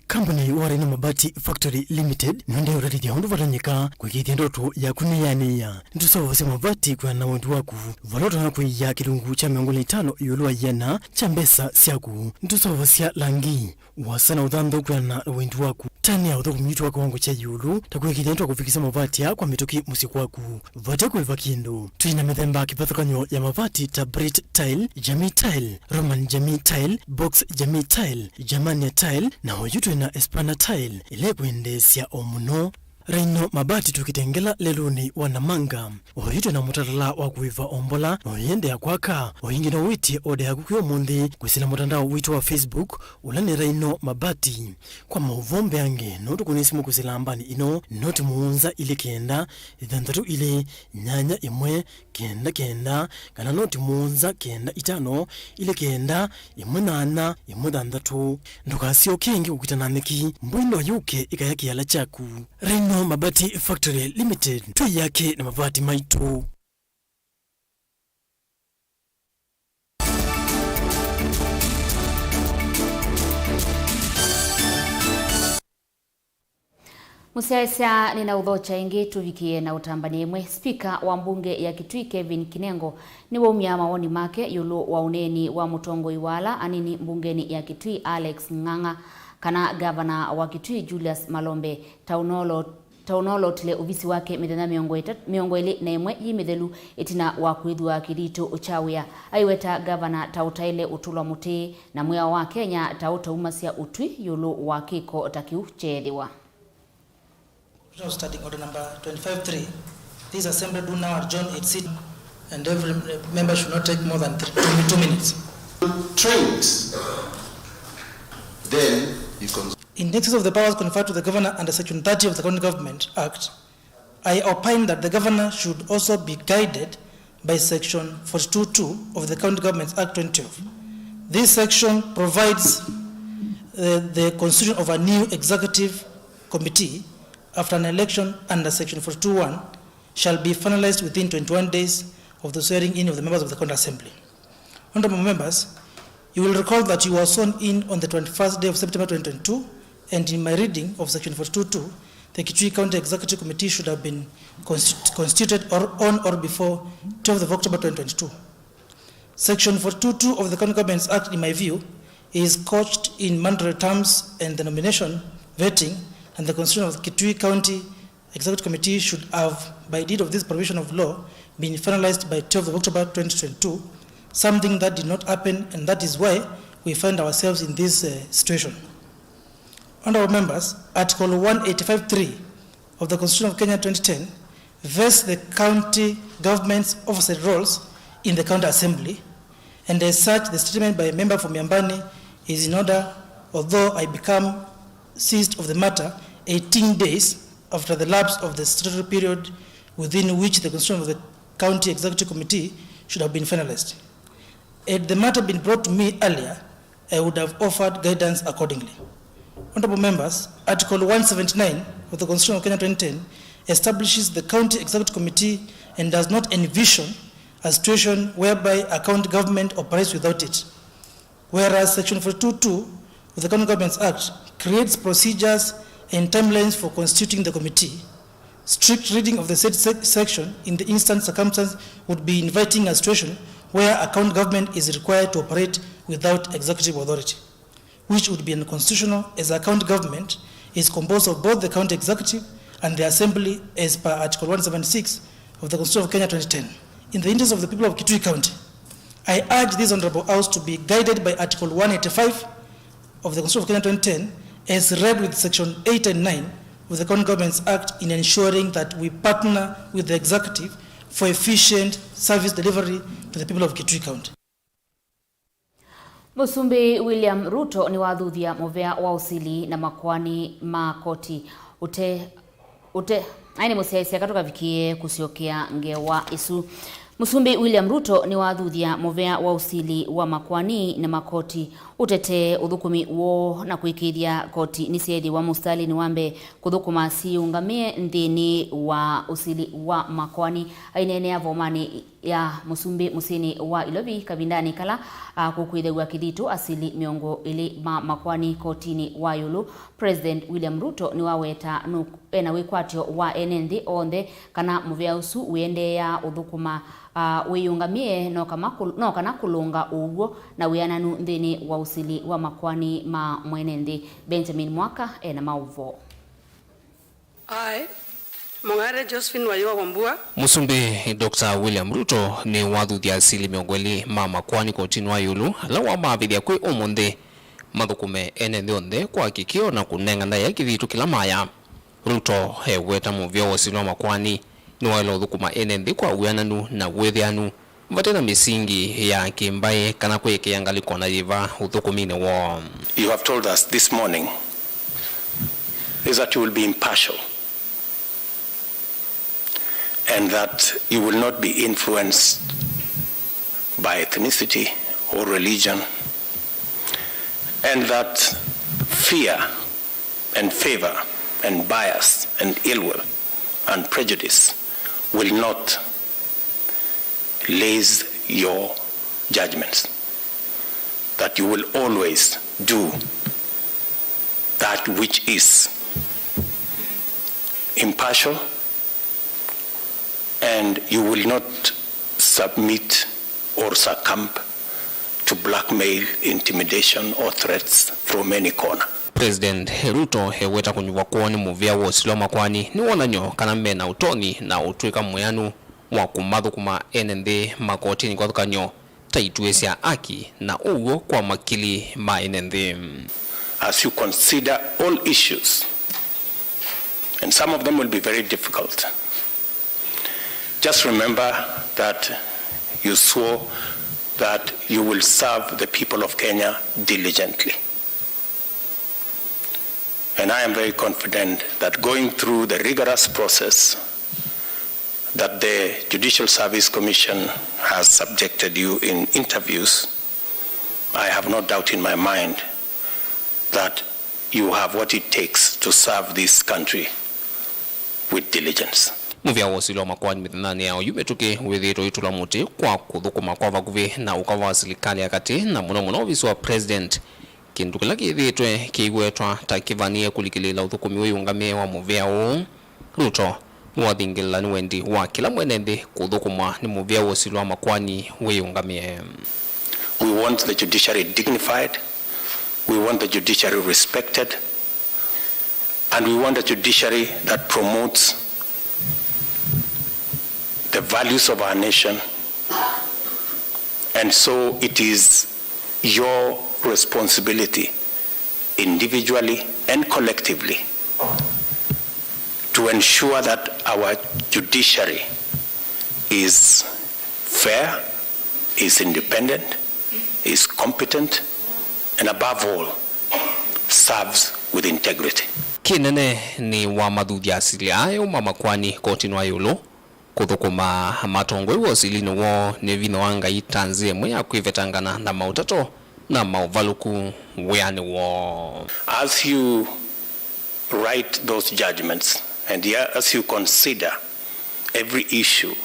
Kambuni wa Rhino Mabati Factory Limited nĩũendee ũtatĩthya ũndũ vatonyeka kũĩkĩĩthya ndoto yaku nĩyanĩĩa. Nĩtũseũvasya mavati kwĩana na wendi waku, vala ũtonya kũia kĩlungu kya mĩongo ĩlĩ na itano ĩũlũ wa ĩana kya mbesa syaku. Nĩtũseũvasya langi, ũasa na ũthanthau kwĩana na wendi waku. Tani ya ũthũkũmi witũ wa kĩwango kya ĩũlũ, ta kũĩkĩĩthya nĩtwakũvikĩsya mavati aa kwa mĩtũkĩ mũsyĩ kwaku vate kũĩva kĩndũ. Twĩ na mĩthemba kĩvathũkany'o ya mavati ta Brit Tile, Jamii Tile, Roman Jamii Tile, Box Jamii Tile, Germania Tile, na oyu twĩ na Espana Tile, ĩla ĩkwendeesya o mũno. Rhino Mabati twĩ Kitengela lelũnĩ wa Namanga. Oyu twĩ na mũtalatala wa kũĩva o mbola, na ũyĩendeea kwaka. O ĩngĩ no wĩtye oda yaku kwĩ ũmũnthĩ kwĩsĩla mũtandao witũ wa Facebook, ũla nĩ Rhino Mabati. Kwa maũvoo mbeange, no tũkũnĩe simũ kwĩsĩla nambani ĩno, noti mũonza ilĩ kenda, ĩthanthatũ ilĩ, nyanya ĩmwe, kenda kenda, kana noti mũonza kenda itano, ilĩ kenda, ĩmwe nyanya, ĩmwe thanthatũ. Ndũkasyoke ĩngĩ kũkita na nyeki, mbũi no yũke ĩkaya kĩala kyaku. Rhino Mabati Factory Limited, twĩ yake na mavati maitũ. Mũsyaĩĩsya nĩnaũthokya ĩngĩ tũvikĩe na ũtambani ĩmwe. Spika wa mbunge ya Kitui Kevin Kinengo nĩwaumya mawoni make ĩũlũ wa ũneeni wa mũtongoi wa ala anini mbungenĩ ya Kitui Alex Ng'ang'a kana ngavana wa Kitui Julius Malombe ta ũnolo ta ũnolotile ovisi wake mĩthenya mĩongo ĩtatũ, mĩongo ĩlĩ na ĩmwe yĩ mĩthelu ĩtina wa kwĩthwa kĩthitũ kya wĩa. Aiweta ngavana ta ũtaĩle ũtũlwa mũtĩ na mwĩao wa Kenya ta ũtaumasya ũtwi ĩũlũ wa kĩko ta kĩu kyeethĩwa. Provisional Standing Order number twenty-five three. This assembly do now adjourn its seat and every member should not take more than three, two, two minutes. Trained, then you can In excess of the powers conferred to the governor under Section thirty of the County Government Act, I opine that the governor should also be guided by Section forty-two two of the County Governments Act twenty twelve. This section provides, uh, the constitution of a new executive committee after an election under Section forty-two one shall be finalized within twenty-one days of the swearing in of the members of the County Assembly. Honorable members, you will recall that you were sworn in on the twenty-first day of September twenty twenty-two, and in my reading of Section forty-two two, the Kitui County Executive Committee should have been constitu-, constituted or on or before twelfth of October twenty twenty-two. Section forty-two two of the County Governments Act, in my view, is couched in mandatory terms and the nomination, vetting, and the constitution of the Kitui County Executive Committee should have, by dint of this provision of law, been finalized by twelfth of October twenty twenty-two, something that did not happen, and that is why we find ourselves in this, uh, situation. Honorable members, Article one eighty-five three of the Constitution of Kenya twenty ten vests the county government's oversight roles in the County Assembly, and as such, the statement by a member for Miambani is in order, although I become seized of the matter eighteen days after the lapse of the statutory period within which the constitution of the County Executive Committee should have been finalized. Had the matter been brought to me earlier, I would have offered guidance accordingly. Honorable members, Article one seventy-nine of the Constitution of Kenya twenty ten establishes the County Executive Committee and does not envision a situation whereby a county government operates without it. Whereas Section forty-two two of the County Governments Act creates procedures and timelines for constituting the committee, strict reading of the said se-, section in the instant circumstance would be inviting a situation where a county government is required to operate without executive authority, which would be unconstitutional, as a county government is composed of both the county executive and the assembly as per Article one seventy-six of the Constitution of Kenya twenty ten. In the interest of the people of Kitui County, I urge this Honorable House to be guided by Article one eighty-five of the Constitution of Kenya twenty ten, as read with Section eight and nine of the County Governments Act, in ensuring that we partner with the executive for efficient service delivery to the people of Kitui County. Mũsumbĩ William Ruto nĩwathuthya mũvea wa ũsili na makoani ma koti ũte, ũte, aĩ nĩ mũsyaĩĩsya katũkavikĩe kũsyokea ngewa ĩsu. Mũsumbĩ William Ruto nĩwathuthya mũvea wa ũsili wa makoani na makoti ũtetee ũthũkũmi woo na kũĩkĩĩthya koti nĩsyeethĩwa mũsitalĩnĩ wa mbee kũthũkũma syĩũngamĩe nthĩnĩ wa ũsili wa makoani. Aineenea vomanĩ ya mũsumbĩ mũsyĩnĩ wa Ilovi kavindanĩ kala, a, kũkwĩthĩw'a kĩthitũ asili mĩongo ĩlĩ ma makoani kotinĩ wa ĩũlũ, President William Ruto nĩwaweta nũ-, ena wĩkwatyo wa ene nthĩ onthe kana mũvea ũsu ũendeea ũthũkũma, a, wĩyũngamĩe no kama kũ-, no kana kũlũnga ũw'o na wĩananu nthĩnĩ wa ũsili wa makoani ma mwene nthĩ. Benjamin Mwaka ena maũvoo. Aye, Mũng'are Josephine Wayũa Wambua. Mũsumbĩ Doctor William Ruto nĩwathuthya asili mĩongo ĩlĩ ma makoani kotinĩ wa ĩũlũ, ala wamavĩthya kwĩ ũmũnthĩ mathũkũme ene nthĩ onthe kwa kĩkĩo na kũnenga ndaĩa kĩthitũ kĩla maya. Ruto eweta mũvea wa ũsili wa makoani nĩwaĩle ũthũkũma ene nthĩ kwa wĩananu na wĩthĩanu vate na mĩsingi ya kĩmbaĩ kana kwĩkĩa ngalĩko na yĩva ũthũkũminĩ woo. You have told us this morning is that you will be impartial and that you will not be influenced by ethnicity or religion, and that fear and favor and bias and ill will and prejudice will not lace your judgments, that you will always do that which is impartial, and you will not submit or succumb to blackmail, intimidation, or threats from any corner. President Ruto eweta kũnyuvwa kwoo nĩ mũvea wa ũsili wa makoani nĩ wonany'o kana mena ũtonyi na ũtw'ĩka mwĩanu wa kũmathũkũma ene nthĩ makotinĩ kwathũkany'o ta ituĩ sya aki na ũw'o kwa makili ma ene nthĩ. As you consider all issues, and some of them will be very difficult, just remember that you swore that you will serve the people of Kenya diligently. And I am very confident that going through the rigorous process that the Judicial Service Commission has subjected you in interviews, I have no doubt in my mind that you have what it takes to serve this country with diligence. Mũvea wa ũsili wa makoani mĩthenyanĩ ya oyu mĩtũkĩ wĩthĩĩtwe ũitũla mũtĩ kwa kũthũkũma kwa vakuvĩ na ũkava wa silikalĩ ya katĩ, na mũno mũno ovisi wa President, kĩndũ kĩla kĩthĩĩtwe kĩiwetwa ta kĩvanie kũlikĩlĩĩla ũthũkũmi wĩyũngamĩe wa mũvea ũũ. Ruto nĩwathingĩlĩla nĩ wendi wa kĩla mwene nthĩ kũthũkũmwa nĩ mũvea wa ũsili wa makoani wĩyũngamĩe. We want the judiciary dignified. We want the judiciary respected. And we want a judiciary that promotes the values of our nation. And so it is your responsibility, individually and collectively, to ensure that our judiciary is fair, is independent, is competent, and above all, serves with integrity. Kĩnene nĩ wamathũthya asili aa eũ ma makoani kotinĩ wa ĩũlũ. Kũthũkũma matongoi wa ũsilinĩ woo nĩ vinya wa Ngai ta nzĩa ĩmwe ya kwĩvetangana na maũtato na maũvalũku wĩanĩ woo. As you write those judgments and as you consider every issue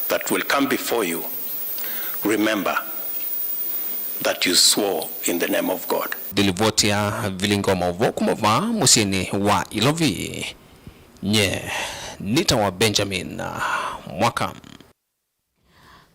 that will come before you, remember that you swore in the name of God. Ndĩlivoti ya vilingi wa maũvoo kuma vaa mũsyĩnĩ wa Ilovi. Nye nĩtawa Benjamin Mwaka.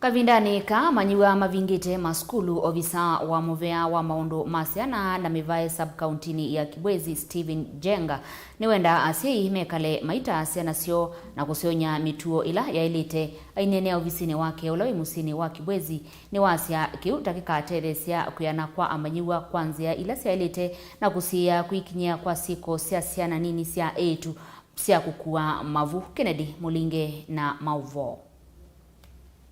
Kavindanĩ kaa, amanyĩw'a mavingĩte masukulu, ovisa wa mũvea wa maũndũ ma syana na mĩvae sub-kauntinĩ ya Kibwezi, Stephen Njenga, nĩwendaa asyai mekale maitaa syana syoo na kũsyony'a mĩtuo ĩla yaĩlĩte. Aineenea ovisinĩ wake ũla wĩ mũsyĩnĩ wa Kibwezi, nĩwasya kĩu ta kĩkatetheesya kwĩana kwa amanyĩw'a kwa nzĩa ila syaĩlĩte na kũsiĩĩa kwĩkinyĩa kwa syĩko sya syana nini sya eĩtu sya kũkua mavu. Kennedy Mũlinge na maũvoo.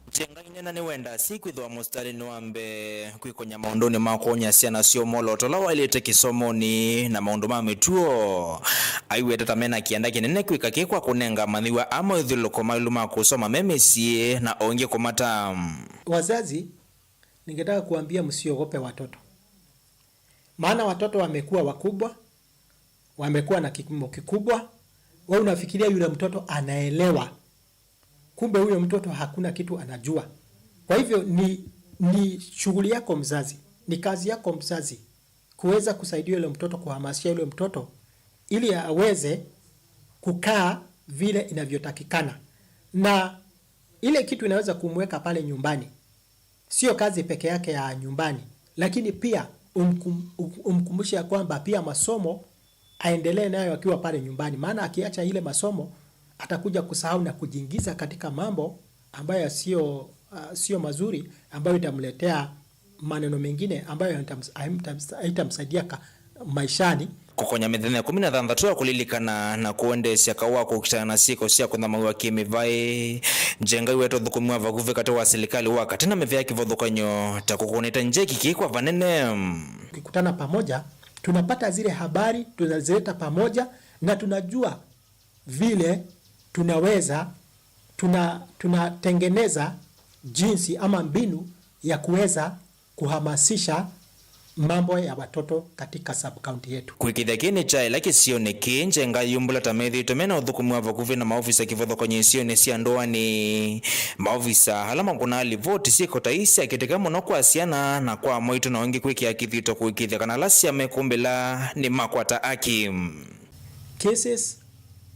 Njenga inena nĩwendaa syai kwĩthĩwa mũsitalĩnĩ wa mbee kwĩkony'a maũndũnĩ ma kwony'a syana syoo mwolooto ũla waĩlĩte kĩsomonĩ na maũndũ ma mĩtuo. Aiweta ta mena kĩanda kĩnene kwĩka kĩ kwa kũnenga amanyĩw'a aa moĩthũlũlũko maĩlu ma kũsoma me mĩsyĩ na o ĩngĩ kũmataa. Wazazi, ningetaka kuambia msiogope watoto. Maana watoto wamekuwa wakubwa, wamekuwa na kipimo kikubwa. Wewe unafikiria yule mtoto anaelewa. Kumbe huyo mtoto hakuna kitu anajua. Kwa hivyo ni, ni shughuli yako mzazi, ni kazi yako mzazi kuweza kusaidia yule mtoto, kuhamasisha yule mtoto ili aweze kukaa vile inavyotakikana. Na ile kitu inaweza kumweka pale nyumbani, sio kazi peke yake ya nyumbani, lakini pia umkum-, umkumbushe ya kwamba pia masomo aendelee nayo akiwa pale nyumbani, maana akiacha ile masomo atakuja kusahau na kujiingiza katika mambo ambayo sio, ah, sio mazuri, ambayo itamletea maneno mengine ambayo haitams-, haitams-, haitamsaidia ka-, maishani. Kũkony'a mĩthenya ĩkũmi na thanthatũ ya kũlilikana na kũendeesya kaũ wa kũkitana na syĩko sya kũthamaw'a kĩ-mĩvaĩ. Njenga iweta ũthũkũmi wa vakuvĩ katĩ wa silikalĩ wa katĩ na mĩvĩa ya kĩvathũkany'o ta kũkũnĩte njeki kĩ kwa vanene. Tukikutana pamoja, tunapata zile habari, tunazileta pamoja na tunajua vile tunaweza, tuna-, tunatengeneza jinsi ama mbinu ya kuweza kuhamasisha mambo ya watoto katika sub-county yetu. Kũĩkĩĩthya kĩĩ nĩ kyaĩla kĩsionĩ kĩĩ, Njenga ayumbũla ta methĩĩtwe mena ũthũkũmi wa vakuvĩ na maovisa kĩvathũkany'o isionĩ sya ndũanĩ. Maovisa ala makũnaa livoti syĩko ta ii syakĩtĩka mũno kwa syana na kwa amwaitũ na o ĩngĩ kwĩkĩa kĩthito kũĩkĩĩthya kana ala syama ikũmbĩla nĩmakwata aki. Cases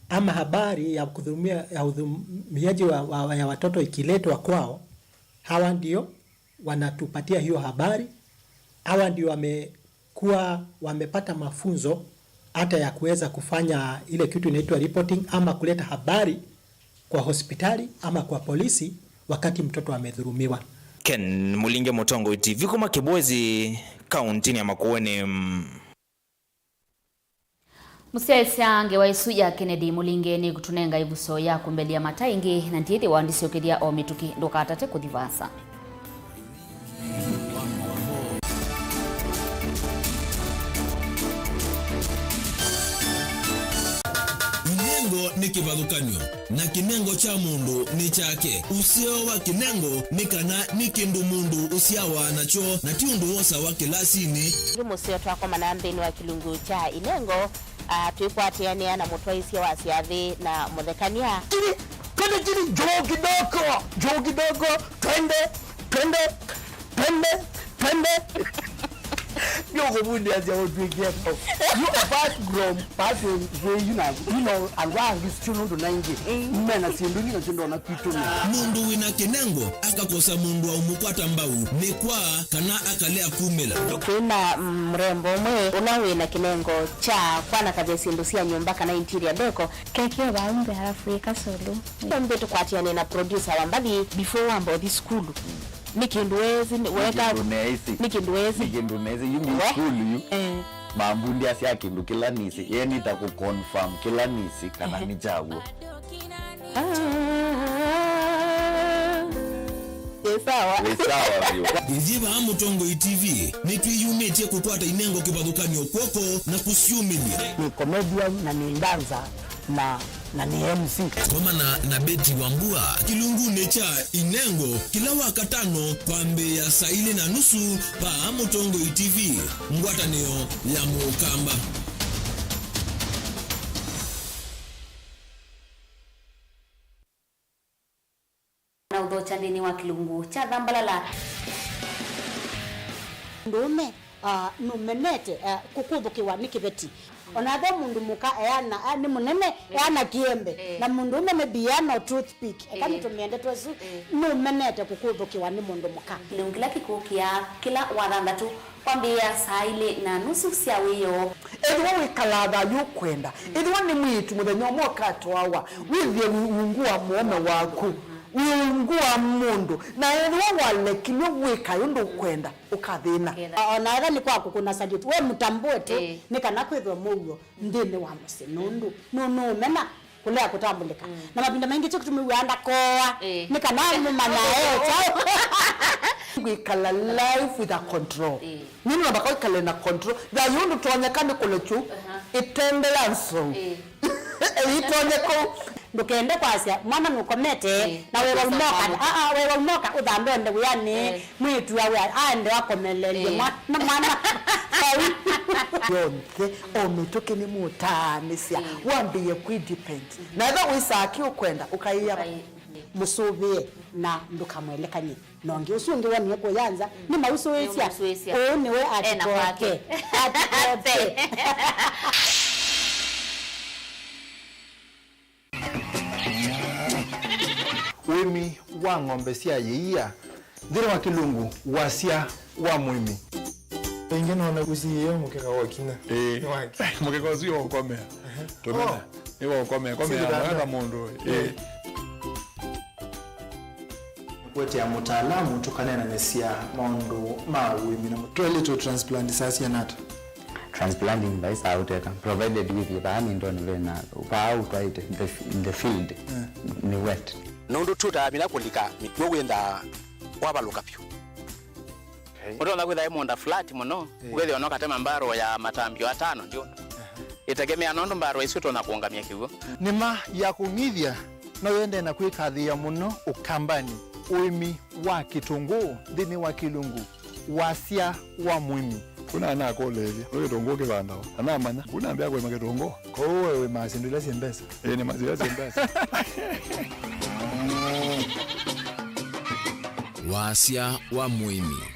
ama habari ya kudhulumia, ya udhulumiaji wa, wa, ya watoto ikiletwa kwao, hawa ndio wanatupatia hiyo habari. Hawa ndio wamekuwa, wamepata mafunzo hata ya kuweza kufanya ile kitu inaitwa reporting ama kuleta habari kwa hospitali ama kwa polisi wakati mtoto amedhulumiwa. Ken Mulinge, Mũtongoi T V, kuma Kibwezi, kaũntĩnĩ ya Makueni. Mũsyaĩĩsya ngewa ĩsu ya Kennedy Mũlinge nĩkũtũnenga ĩvuso ya kũmbelea mata ĩngĩ, na ndyĩthĩwa ndisyokethya o mĩtũkĩ. Ndũkatate kũthi vaasa. Inengo nĩ kĩvathũkany'o. Na kĩnengo kya mũndũ nĩ kyake. Ũseo wa kĩnengo nĩ kana nĩ kĩndũ mũndũ ũsyawa nakyo, na ti ũndũ wosawa kĩlasinĩ. Yu mũseo twakomana nthĩnĩ wa kĩlungu kya inengo, ah, twĩkwatĩanĩa na mũtwaĩsya wa syathĩ na mũthekany'a. Chini, twende chini, juu kidogo, juu kidogo, twende, twende, twende, twende. Ndio kũvundiasya ũtwĩkie. You, apart from passing way, you know, you know, andũ angĩ sio nũndũ na ingĩ. Mm. Mena syĩndũ ingĩ nasyo ndona kwitũ nĩ. Mũndũ wĩna kĩnengo akakosa mũndũ wa ũmũkwata mbau, nĩ kwa kana akalea kumĩla. Twĩ na, mm, mrembo ũmwe ũla wĩna kĩnengo kya kwanakavya syĩndũ sya nyũmba kana interior decor. Keke vau mbee alafu ĩka solo. Mbĩ tũkwatĩane na producer wa mbathi before wamba ũthi sukulu. Nĩ kĩndũ weesĩ, nĩ, nĩ weka kĩndũ neesĩ. Nĩ kĩndũ weesĩ. Nĩ kĩndũ neesĩ. Yu nĩ we? Sukulu yu. Eh. Mambundiasya kĩndũ kĩla nĩsĩ. Ye nĩta kũconfirm kĩla nĩsĩ kana, ehe, nĩ kyaw'o. Ah. Wĩ sawa. Wĩ sawa vyũ. Ithyĩ vaa Mũtongoi T V nĩtwĩyumĩtye kũkwata inengo kĩvathũkany'o kw'oko na kũsyumĩlya. Nĩ comedian na nĩ dancer na, na nĩ M C. Komana na Betty Wambua kĩlungunĩ kya Inengo kĩla Wakatano kwambĩĩa saa ilĩ na nusu vaa Mũtongoi T V, ngwatanĩo ya Mũkamba. Na ũthokya nthĩnĩ wa kĩlungu kya Thambalala. Mũndũũme, ah, nũmenete, ah, kũkũthũkĩwa nĩ kĩveti. O na ethĩwa mũndũ mũka eana, ah, nĩ mũnene, eh, eana kĩembe. Eh. Na mũndũũme maybe eana o toothpick. Eka, eh, nĩtũmĩe ndeto ĩsu, eh, nũmenete kũkũthũkĩwa nĩ mũndũ mũka. Kĩlungu kĩla kĩkũkĩa kĩla Wathanthatũ kwambĩĩa saa ilĩ na nusu sya wĩoo. Ethĩwa wĩkalaa thayũ ũkwenda, ethĩwa nĩ mwĩĩtu mũthenya ũmwe ũkatwawa, wĩthĩe wĩ ungu wa mũũme waku, wĩ ungu wa mũndũ, na ethĩwa walekilw'e wĩkae ũndũ ũkwenda, ũkathĩna. O na ethĩwa nĩ kwa kũkũna salute, we mũtambũe tu, ĩĩ, nĩ kana kwĩthwe mũuo nthĩnĩ wa mũsyĩ, nũndũ nũ-, nũũmena Kũlea kũtambũlĩka. Mm. Na mavinda maingĩ kyo kĩtumi wĩaa ndakoa. Ĩĩ. Nĩ kana mũmanyae o kyaũ. Kwĩkala life with a control. Ĩĩ. Nĩ namba kwĩkala na control. Thayũ ndũtonyeka nĩ kũlekyu. Aha. Ĩtembea nzou. Ĩĩ. Ĩitonyeka. Ndũkende kwasya mwana nũkomete. Ĩĩ. Na wewa umoka. Aa, wewa umoka ũthambe onde wĩanĩ. Ĩĩ. Mwĩĩtu awe aende akomelelye. Ĩĩ. Mwa-, na mwana. Vau. Yonthe, o mĩtũkĩ nĩmũtaanĩsya. Ĩĩ. Wambĩĩe kwĩdepend. Na ethĩwa wĩsaa kĩ ũkwenda, ũkaĩa. Ũkaĩ-, ĩĩ. Mũsũvĩe na ndũkamwelekany'e. Na ũngĩ ũsu ũngĩ wonie kũya nza, nĩmausũĩsya. Nĩmausũĩsya. Ũũ nĩwe. Ena atikoke. Kwake. Atikoke. Ũĩmi wa ng'ombe sya yĩia nthĩnĩ wa kĩlungu, wasya wa mũĩmi. Ĩngĩ nona ũsiĩĩo mũkeka wa kinya. Ĩĩ. Nĩ wake. Mũkeka ũsu nĩ wa ũkomea. Aha. Tũmena. Oh. Nĩ wa ũkomea. Komea. Sio mũndũ. Ĩĩ. Kũetea mũtaalamu tũkaneenanĩsya maũndũ ma ũĩmi na mũ-, twaĩlĩte transplant saa siana ata? Transplanting vai saa ũteka, provided wĩthĩe vaa mindonĩ vena, vaa ũtwaĩte, the, the field, yeah, nĩ wet. Nũndũ tũtamina kũlika mĩkw'ũ wĩthaa wavalũka vyũ. Okay. Ũtonya kwĩtha ĩ mũũnda flat mũno, yeah, wĩthĩe ona ũkatema mbarũ ya matambio atano ndio. Aha. Ĩtegemea nũndũ mbarũ isu ũtonya kũũngamya kĩw'ũ. Nĩma ya kũng'ithya no yende na kwĩkathĩĩa mũno Ũkambanĩ, ũĩmi wa kĩtũngũũ nthĩnĩ wa kĩlungu, wasya wa mũĩmi. Kuna anakũlĩĩlye, nũndũ kĩtũngũũ kĩvandawa? Anamanya, kuna ambĩa kũĩma kĩtũngũũ. Kwoou we wĩmaa syĩndũ ila syĩ mbesa? Ĩĩ, nĩmaa syĩndũ ila syĩ mbesa. Wasya wa mũĩmi.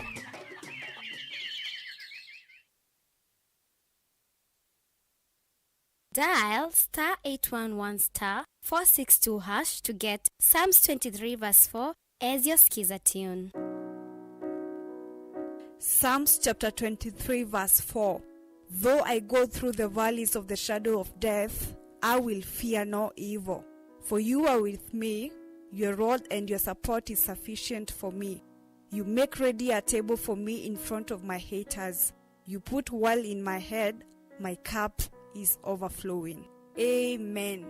Dial star eight one one star four six two hash to get Psalms twenty-three verse four as your skiza tune. Psalms chapter twenty-three verse four. Though I go through the valleys of the shadow of death, I will fear no evil. For you are with me, your rod and your support is sufficient for me. You make ready a table for me in front of my haters. You put oil in my head, my cup is overflowing. Amen.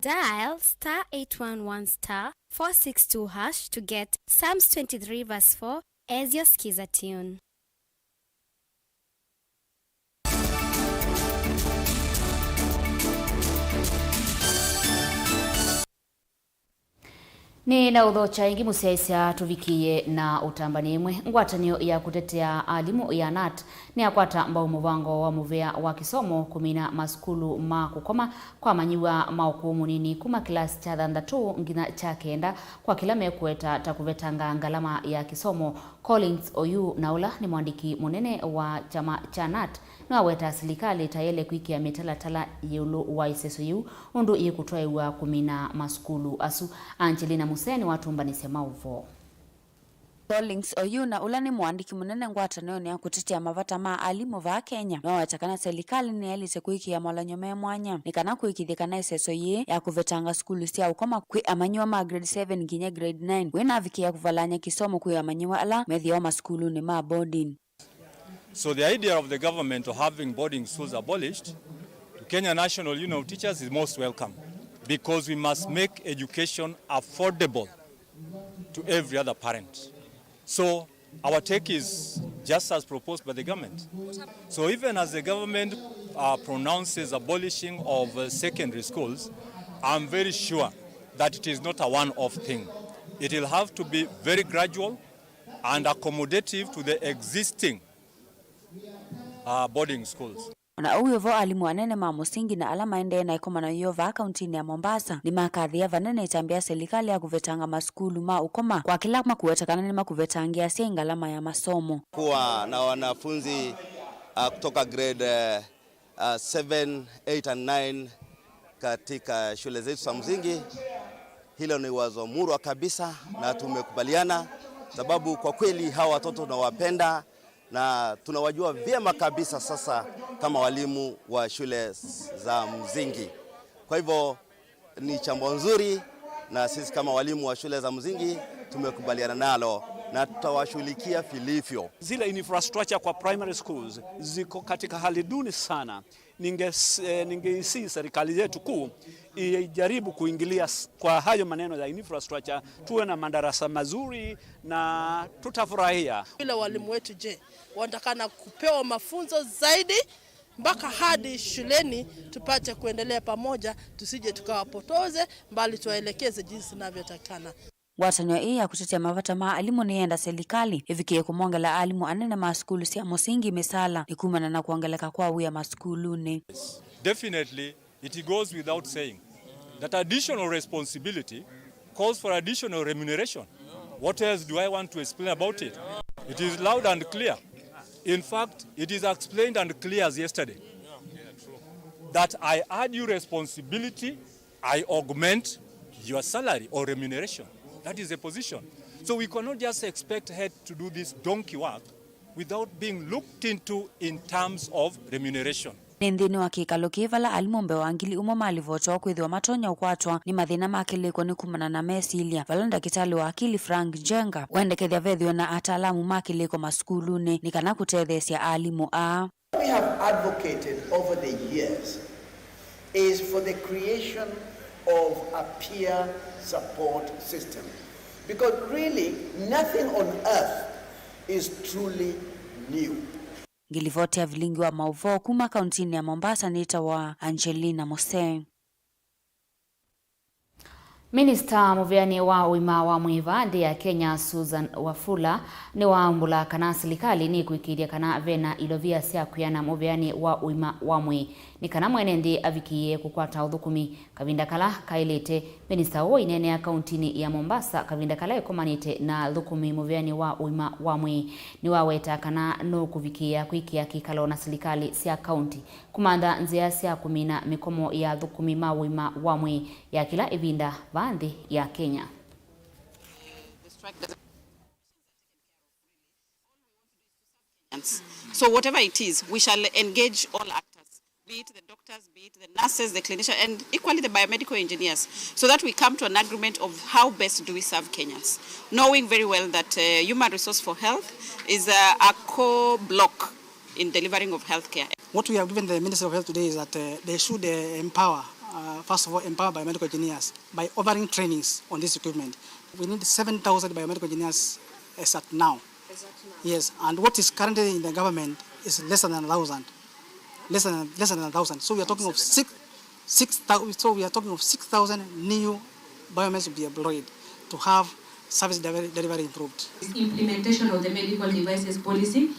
Dial star eight one one star four six two hash to get Psalms twenty-three verse four as your skiza tune. Nĩ na ũthokya ĩngĩ mũsyaĩĩsya tũvikĩĩe na ũtambanĩ ĩmwe. Ngwatanĩo ya kũtetea alimũ ya nat nĩyakwata mbau mũvango wa mũvea wa kĩsomo kũmina masukulu ma kũkoma kwa amanyĩw'a ma ũkũũ mũnini kuma kĩlasi kya thanthatũ nginya kya kenda kwa kĩla mekũweta ta kũvetanga ngalama ya kĩsomo. Collins Oyu na ũla nĩ mũandĩki mũnene wa kyama kya nat nĩwawetaa silikalĩ ta yaĩle kwĩkĩa mĩtalatala ĩũlũ wa ĩseso yĩu ũndũ yĩkũtwaĩwa kũmina masukulu asu. Angelina Musee nĩwatũmbanĩsya maũvoo. Collins Oyuna, ũla nĩ mũandĩki mũnene ngwatanĩonĩ ya kũtetea mavata ma alimũ vaa Kenya, nĩwaweta kana silikalĩ nĩyaĩlĩte kũĩkĩĩa molany'o me mwanya nĩ kana kũĩkĩĩthya kana ĩseso yĩĩ ya kũvetanga sukulu sya ũkoma kwĩ amanyĩw'a ma grade seven nginya grade nine wĩnavikĩa kũvalany'a kĩsomo kwĩ amanyĩw'a ala methĩawa masukulunĩ ma boarding. So the idea of the government of having boarding schools abolished to Kenya National Union of Teachers is most welcome, because we must make education affordable to every other parent. So our take is just as proposed by the government. So even as the government, uh, pronounces abolishing of, uh, secondary schools, I'm very sure that it is not a one-off thing. It will have to be very gradual and accommodative to the existing, uh, boarding schools. O na ũu wĩ vo, alimũ anene ma mũsingi na ala maendee na ĩkomano yĩo vaa kauntinĩ ya Mombasa nĩmakathĩĩa vanene ĩtambya ya silikalĩ ya kũvetanga masukulu ma ũkoma kwa kĩla makũweta kana nĩmakũvetangĩa asyai ngalama ya masomo. Kuwa na wanafunzi, uh, kutoka grade, uh, uh, seven, eight and nine katika shule zetu za msingi. Hilo ni wazo murwa kabisa na tumekubaliana, sababu kwa kweli hawa watoto tunawapenda na tunawajua vyema kabisa sasa kama walimu wa shule za msingi. Kwa hivyo ni jambo nzuri na sisi kama walimu wa shule za msingi tumekubaliana nalo. Na tutawashughulikia vilivyo. Zile infrastructure kwa primary schools ziko katika hali duni sana. Ninge-, eh, ningeisihi serikali yetu kuu ijaribu kuingilia s-, kwa hayo maneno ya infrastructure, tuwe na madarasa mazuri na tutafurahia. Vile walimu wetu, je, wanatakana kupewa mafunzo zaidi mpaka hadi shuleni tupate kuendelea pamoja, tusije tukawapotoze, bali tuwaelekeze jinsi inavyotakikana. Ngwatanĩo ĩĩ ya kũtetea mavata ma alimũ nĩyenda silikalĩ ĩvikĩe kũmongela alimũ anene ma sukulu sya mũsingi mĩsaala nĩ kumana na kwongeleka kwa wĩa masukulunĩ. Definitely, it goes without saying that additional responsibility calls for additional remuneration. What else do I want to explain about it? It is loud and clear. In fact, it is explained and clear as yesterday that I add you responsibility, I augment your salary or remuneration. That is the position. So we cannot just expect head to do this donkey work without being looked into in terms of remuneration. Nĩ nthĩnĩ wa kĩkalo kĩĩ vala alimũ mbee wa ngili ũmwe malivotewa kwĩthĩwa matonya ũkwatwa nĩ mathĩna ma kĩlĩko nĩ kumana na mesilya, vala ndakĩtalĩ wa akili Frank Njenga wendekethya vethĩwe na ataalamu ma kĩlĩko masukulunĩ nĩ kana kũtetheesya alimũ aa. We have advocated over the years is for the creation of a peer support system, because really nothing on earth is truly new. Ngilivoti ya vilingi wa maũvoo kuma kauntinĩ ya Mombasa nĩtawa Angelina Mose. Minista mũvĩanĩ wa ũima wa mwĩĩ vaa nthĩ ya Kenya, Susan Wafula, nĩwaumbũla kana silikalĩ nĩkwĩkĩĩthya kana vena ilovia sya kwĩana mũvĩanĩ wa ũima wa mwĩĩ nĩ kana mwene nthĩ avikĩĩe kũkwata ũthũkũmi kavinda kala kaĩlĩte. Minista ũũ aineenea kauntinĩ ya Mombasa kavinda kala ĩkomanĩte na athũkũmi mũvĩanĩ wa ũima wa mwĩĩ. Nĩwaweta kana nũkũvikĩĩa kwĩkĩa kĩkalo na silikalĩ sya kaunti kũmantha nzĩa sya kũmina mĩkomo ya athũkũmi ma ũima wa mwĩĩ ya kĩla ĩvinda vaa nthĩ ya Kenya. So whatever it is, we shall engage all actors, be it the doctors, be it the nurses, the clinicians, and equally the biomedical engineers, so that we come to an agreement of how best do we serve Kenyans, knowing very well that, uh, human resource for health is a, a core block in delivering of healthcare. What we have given the Ministry of Health today is that, uh, they should, uh, empower, uh, first of all, empower biomedical engineers by offering trainings on this equipment. We need seven thousand biomedical engineers as at now. As at now. Yes, and what is currently in the government is less than a thousand. Less than, less than a thousand. So we are talking of six, six thousand, so we are talking of six thousand new biomeds to be employed to have service delivery, delivery improved. Implementation of the medical devices policy.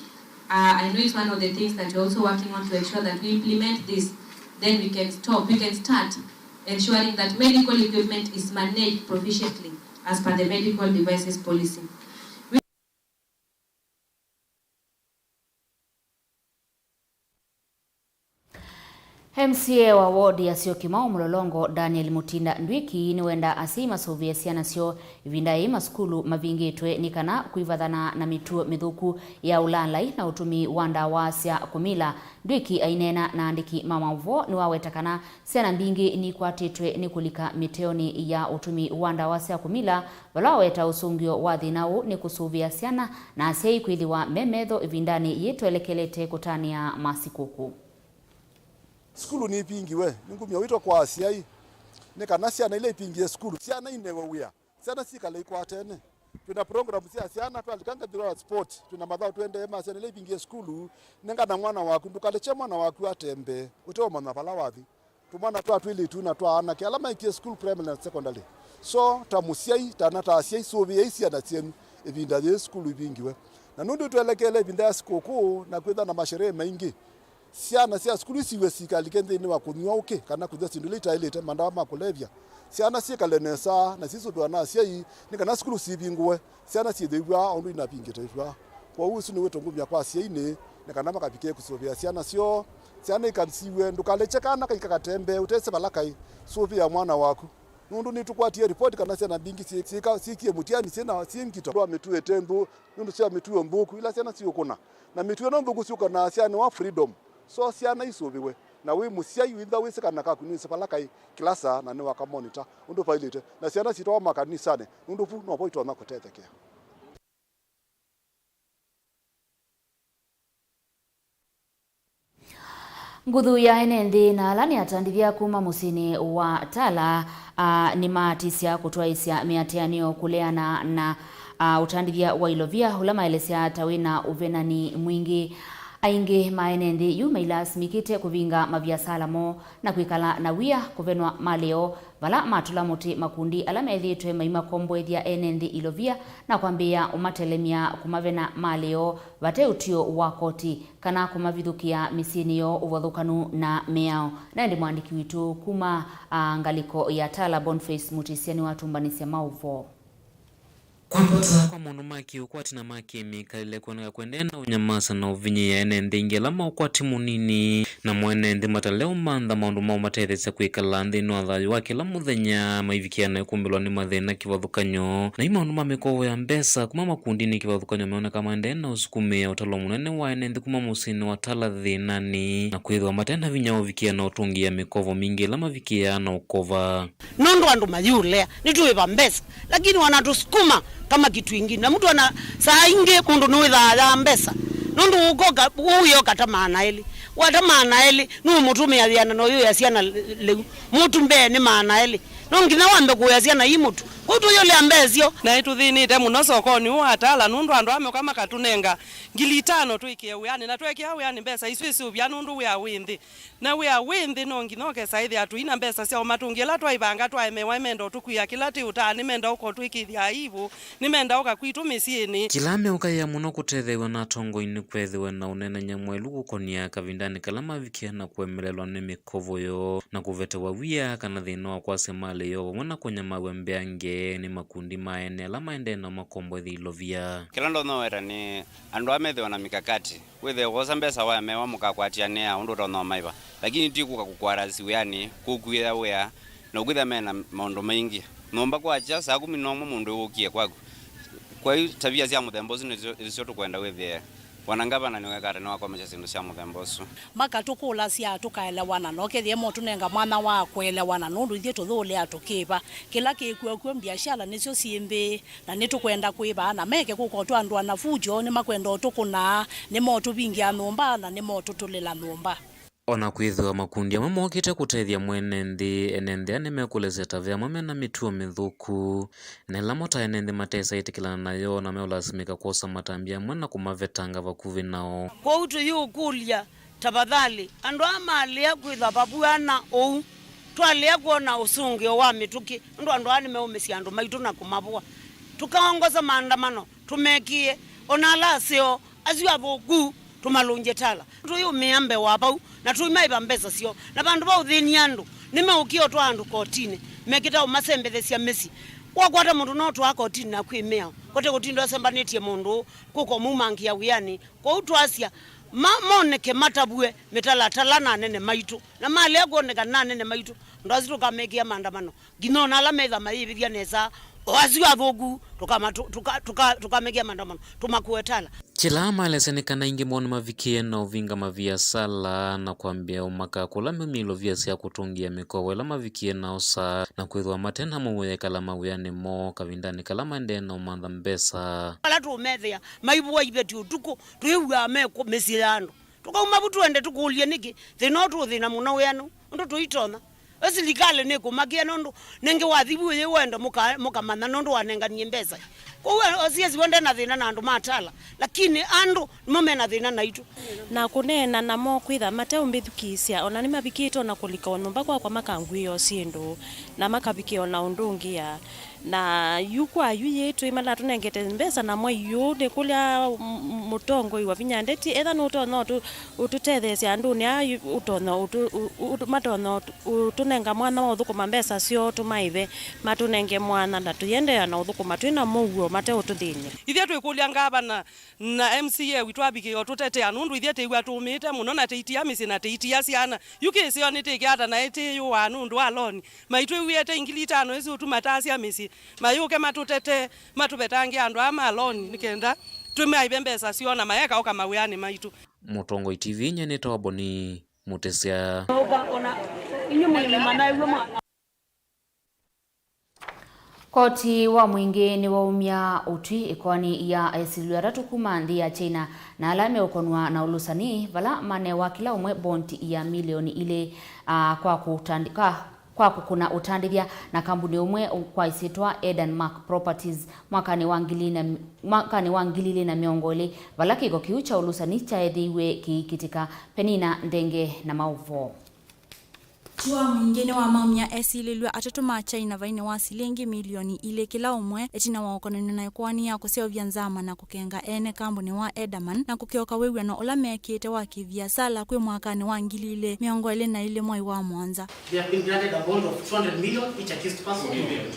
Uh, I know it's one of the things that we're also working on to ensure that we implement this. Then we can stop, we can start ensuring that medical equipment is managed proficiently as per the medical devices policy. M C A wa ward ya Syokimau Mlolongo, Daniel Mutinda Ndwiki, nĩwenda asyai masũvĩe syana syoo ĩvinda yĩĩ masukulu mavingĩtwe nĩ kana kwĩvathana na mĩtuo mĩthũku ya ũlaalai na ũtũmĩi wa ndawa sya kũmila. Ndwiki aineena na andĩki ma maũvoo nĩwaweta kana syana mbingĩ nikwatĩtwe nĩ kũlika mĩteonĩ ya ũtũmĩi wa ndawa sya kũmila, vala waweta ũsũngĩo wa thĩna ũũ nĩ kũsũvĩa syana na asyai kwĩthĩwa me metho ĩvindanĩ yĩĩ twelekelete kũtanĩa masikũkũ. Sukulu nĩipingiwe. Nĩngumya wĩto kwa asyai nĩ kana syana ila ipingie sukulu, syana inewe wĩa, syana syĩkale ikwatene. Twĩna program sya syana, twalika ngathĩ wa sport, twĩna mathaũ tũendee ma syana ila ipingie sukulu. Nengana mwana waku, ndũkalekye mwana waku atembee ũteũmanya vala wathi. Tũmwana twa twĩlĩtu na twa anake ala maekie sukulu, primary na secondary. So, ta mũsyai, tana ta asyai, sũvĩai syana syenyu ĩvinda yĩĩ sukulu ivingiwe. Na nũndũ twelekele ĩvinda ya sikũkũ na kwĩtha na masherehe maingĩ, syana sya sukulu isiwe sikalike nthĩnĩ wa kũnyw'a ũkĩ kana kũnyw'a syĩndũ ila itaĩlĩte, mandawa ma kũlevya. Syana syĩkale nesa na sisũvĩwa na asyai nĩ kana sukulu sivingũwe, syana syĩthĩw'a ũndũ inavingĩtĩw'a. Kwoou ũsu nĩ wĩto ngumya kwa asyai nĩ, nĩ kana makavikĩe kũsũvĩa syana syoo. Syana ikansiw'e, ndũkalekye kana kaika katembee ũtesĩ vala kaĩ. Sũvĩa mwana waku. Nũndũ nĩtũkwatie ripoti kana syana mbingĩ syĩ-, syĩka-, syĩkie mũtiani syĩ na, syĩ ngito. Wa mĩtuo ĩte nthũ, nũndũ sya mĩtuo nthũku ila syana siũkũna. Na mĩtuo ĩno nthũku syũkanaa syanĩwa freedom. So syana isũvĩwe. Na wĩ mũsyai wĩtha wĩsĩ kana kaku nĩsĩ vala kaĩ kĩla saa na nĩwakamonita ũndũ vailĩte. Na syana sitwawa makanisanĩ, nũndũ vu novo itonya kũtethekea. Nguthu ya ene nthĩ na ala nĩ atandĩthya kuma mũsyĩnĩ wa Tala, a, nĩmaatisya kũtwaĩsya mĩatĩanĩo kũleana na, a, ũtandĩthya wa ilovia ũla maelesya ta wĩna ũvenani mwingĩ. Aingĩ ma ene nthĩ yu mailasimĩkĩte kũvinga maviasala moo na kwĩkala na wia kũvenwa malĩ yoo, vala matũla mũtĩ makundi ala methĩĩtwe maimakomboethya ene nthĩ ilovia na kwambĩĩa ũmatelemya kũmavena malĩ yoo vate ũtw'ĩo wa koti kana kũmavithũkĩa mĩsyĩnĩ yoo ũvathũkanu na mĩao. Na ĩndĩ mũandĩki witũ kuma, a, ngalĩko ya Tala, Boniface Mutisya, nĩwatũmbanĩsya maũvoo. Kwambata kwa maũndũ ma kĩũkwati na ma kĩmĩkalĩle kwoneka kũendee na ũnyamasa na ũvinyĩĩa ene nthĩ aingĩ ala ma ũkwati mũnini, namo ene nthĩ mataleũmantha maũndũ ma ũmatetheesya kwĩkala nthĩnĩ wa thayũ wa kĩla mũthenya, maivikĩa na ĩkũmbĩlwa nĩ mathĩna kĩvathũkany'o. Na yu maũndũ ma mĩkovo ya mbesa kuma makundinĩ kĩvathũkany'o meoneka maendee na ũsukumĩa ũtalo mũnene wa ene nthĩ kuma mũsyĩnĩ wa Tala thĩnanĩ, na kwĩthĩwa mate na vinya wa ũvikĩa na ũtũngĩĩa mĩkovo mingĩ ĩla mavikĩaa na ũkova. Nũndũ andũ mayĩũlea, nĩtũĩva mbesa, lakini wanatusukuma kama kitu ingine. Na mtu ana, saa ingĩ mũndũ nĩwĩthaa ya mbesa. Nũndũ ũkoka, ũyokata maana elĩ. Wata maana elĩ, nũũmũtũmĩa wĩana na ũyũya syana lĩu. Mũtu mbee nĩ maana elĩ. No nginya wambe kũya syana ii mũtu. Kwoou tũyũlea mbesa ĩsyo. Na ĩtũthĩnĩte mũno sokonĩ ũũ wa Tala, nũndũ andũ amwe kwa makatũnenga ngili itano twĩkĩe wĩanĩ, na twekĩa wĩanĩ mbesa isu isũvya nũndũ wĩa wĩ nthĩ. Na wĩa wĩ nthĩ no nginya ũkesa ĩthĩa tũi na mbesa sya ũmatũngĩa ĩla twaivanga twaemewa, nĩmenda ũtũkwĩa kĩla tĩũtaa, nĩmenda ũkotwĩkĩthya aivu, nĩmenda ũka kwitũ mĩsyĩnĩ. Kĩla meũkaĩa mũno kũtetheew'a na atongoi nĩ kwethĩwe na ũneenany'a mwaĩlu kũkonĩa kavindanĩ kala mavikĩa na kũemelelwa nĩ mĩkovo yoo na kũvetewa wia kana thĩna wa kwasya malĩ yoo vamwe na kũnyamaw'a mbeange nĩ makundi ma ene ala maendee na ũmakomboethya ilovia. Kĩla ndonya ũweta nĩ andũ aa methĩwa na mikakati. Wĩthĩe wosa mbesa waemewa mũkakwatĩanĩa ũndũ ũtonya ũmaiva, lakini ti kũka kũkwarasi wĩanĩ, kũkwĩa wĩa, na ũkwĩthĩa mena maũndũ maingĩ. Nyũmba kwakya saa kũmi na ũmwe mũndũ wũkie kwaku. Kwa hiyo tabia sya mũthemba ũsu nĩsyo, nĩsyo tũkwenda wĩthĩe. Bwana Ngavana nĩwekata nĩwakomesya syĩndũ sya mũthemba ũsu. Makatũkũlasya tũkaelewana, na ũkethĩe motũnenga mwanya wa kũelewana, nũndũ ithyĩ tũthũlĩa tũkĩva. Kĩla kĩkw'o kw'o mbiashala nĩsyo syĩ nthĩ. Na nĩtũkwenda kwĩva, na meke kũka ũtwandũa na fujo, nĩmakwenda ũtũkũna, nĩmotũvingĩa nyũmba, na nĩmotũtũlĩla nyũmba. O na kwĩthĩwa makundi amwe mokĩte kũtethya mwene nthĩ, ene nthĩ aa nĩmekũlesya ta ve amwe mena mĩtuo mĩthũku, na ĩla mo ta ene nthĩ matesa ĩtĩkĩlana nayo, na meũlasimĩka kwosa matambya amwe na kũmavetanga vakuvĩ nao. Kwoou tũyĩũkũlya, tafadhali, andũ aa malea kwĩthwa vavw'ana ũu, twalea kwona ũsũngĩo wa mĩtũkĩ, nũndũ andũ aa nĩmeũmĩsya andũ maitũ na kũmavũa. Tũkaongoza maandamano, tũmekĩe, o na ala aseo, asu athũku, tũmalũngye Tala. Tũyĩũmĩa mbee wa vau, na tũimaĩva mbesa syoo. Na vandũ va ũthĩny'a andũ, nĩmeũkie ũtwaa andũ kotinĩ, mekĩta ũmasembethesya mĩsyĩ. Wakwata mũndũ no ũtwaa kotinĩ na kwĩ mĩao, kote kũtinda ũsembanĩtye mũndũ ũũ, kũka ũmumangĩa wĩanĩ. Kwoou twasya, ma, moneke matavw'e mĩtalatala na anene maitũ. Na malea kwoneka na anene maitũ, ndwasi tũkamekĩa maandamano. Nginya o na ala metha mayĩvĩthya nesa, o asu athũku, tũkama-, tũ-, tũka-, tũka-, tũkamekĩa maandamano, tũmakũe Tala. Kĩla maelesya nĩ kana aingĩ moo nĩmavikĩe na ũvinga maviasala na kwambĩĩa ũmaka kũla meumya ilovia sya kũtũngĩa mĩkovo ĩla mavikĩe na osa, na kwĩthĩwa mate na mũuo ya ĩkala mawĩanĩ moo kavindanĩ kala maendee na ũmantha mbesa. Ala tũũmethĩa maivũa iveti ũtukũ, twĩw'aa me kũ-, mĩsyĩ ya andũ. Tũkauma vu tũende tũkũlye nĩkĩ thĩna ũũ tũũthĩna mũno wĩanũ ũndũ tũitonya. Ĩ silikalĩ nĩkũmakĩa nũndũ nĩngĩ wathi vu ũyĩ wenda mũka-, mũkamanya nũndũ wanenganie mbesa. Kwoou o C S wende na thĩna na andũ ma Tala, lakini andũ nĩmo mena thĩna naitũ. Na kũneena namo kwĩtha mateũmbĩthukĩĩsya, o na nĩmavikĩte o na kũlika o nyũmba kwakwa makangw'ĩĩa o syĩndũ, na makavikĩa o na ũndũngĩa. Na yu kwa yu yĩĩ twĩ malatũnengete mbesa na mwai ũũ nĩ kũlya m-, m-, mũtongoi wa vinya ndeti, etha nũtonya ũtũ-, ũtũtetheesya andũnĩ aa yu-, ũtonya ũtũ-, ũ-, ũ-, matonya ũtũ-, ũtũnenga mwanya wa ũthũkũma mbesa syoo tũmaĩve, matũnenge mwanya na tũiendeea na ũthũkũma twĩ na mũuo mateũtũthĩny'a. Ithyĩ twĩkũlya ngavana na M C A witũ avikĩe ũtũtetea, nũndũ ithyĩ tĩw'a tũũmĩĩte mũno na tĩitia mĩsyĩ na tĩitia syana. Yu kĩseo nĩtĩke ata naĩ tĩyũaa nũndũ wa loni? Maitwĩw'ĩe tei ngili itano ĩsu tu matasya mĩsyĩ, mayũke matũtetee, matũvetange andũ aa ma loni, nĩ kenda tũmaĩve mbesa syoo na mayeka ũka mawĩanĩ maitũ. Mũtongoi T V inya nĩ Toboni Mũtĩsya. Koti wa mũingĩ nĩwaumya ũtwi ĩkoani ya esilĩlw'a atatũ kuma nthĩ ya China na ala meũkonwa na ũlũsani, vala manewa kĩla ũmwe bondi ya milioni ilĩ, ah, kwa kũtandi-, kwa, kwa kũkũna ũtandĩthya na kambuni ũmwe kwa ĩsyĩtwa Eden Mark Properties mwakanĩ wa ngili na, mwakanĩ wa ngili ilĩ na mĩongo ĩlĩ, vala kĩko kĩu kya ũlũsani kyaethĩiwe kĩikĩtĩka. Penina Ndenge na maũvoo. Koti wa mũingĩ nĩwamaumya esilĩlw'a atatũ ma China vainĩ wa silingi milioni ilĩ kĩla ũmwe, ĩtina wa ũkonanw'a na ĩkoani ya kũseũvya nzama na kũkenga ene kambuni wa Edaman na kũkĩoka wĩw'ano ũla meekĩte wa kĩviasala kwĩ mwakanĩ wa ngili ilĩ mĩongo ĩlĩ na ilĩ mwai wa mũonza. They have been granted a bond of two hundred million each accused person. Two million,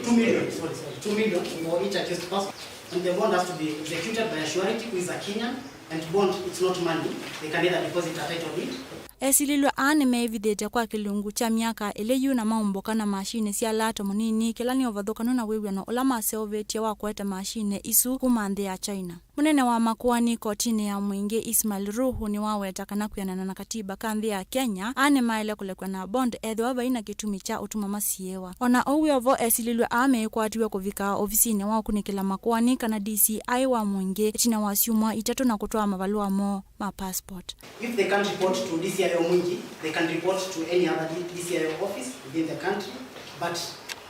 two million, sorry, sorry, two million for each accused person. And the bond has to be executed by a surety who is a Kenyan. And bond, it's not money. They can either deposit a title deed. Esilĩlw'a aa nĩmeĩvithĩte kwa kĩlungu kya myaka ĩlĩ yu na maũmbũka na mashini sya lato mũnini, kĩla nĩ ũvathũkanu na wĩw'ano ũla maseũvĩtye wa kũete mashini isu kuma nthĩ ya China. Mũnene wa makoani kotinĩ ya mũingĩ Ismail Ruhu nĩwaweta kana kwĩanana na katiba ka nthĩ ya Kenya, aa nĩmaĩle kũlekw'a na bond ethĩwa vai na kĩtumi kya ũtuma masiĩĩwa. O na ũu wĩ o vo, esilĩlw'a aa meĩkwatiw'e kũvika ovisinĩ wa ũkunĩkĩla makoani kana D C I wa mũingĩ ĩtina wa syumwa itatũ na kũtwaa mavalũa moo ma passport. If they can't report to D C I o Mwingi, they can report to any other D-, D C I o office within the country, but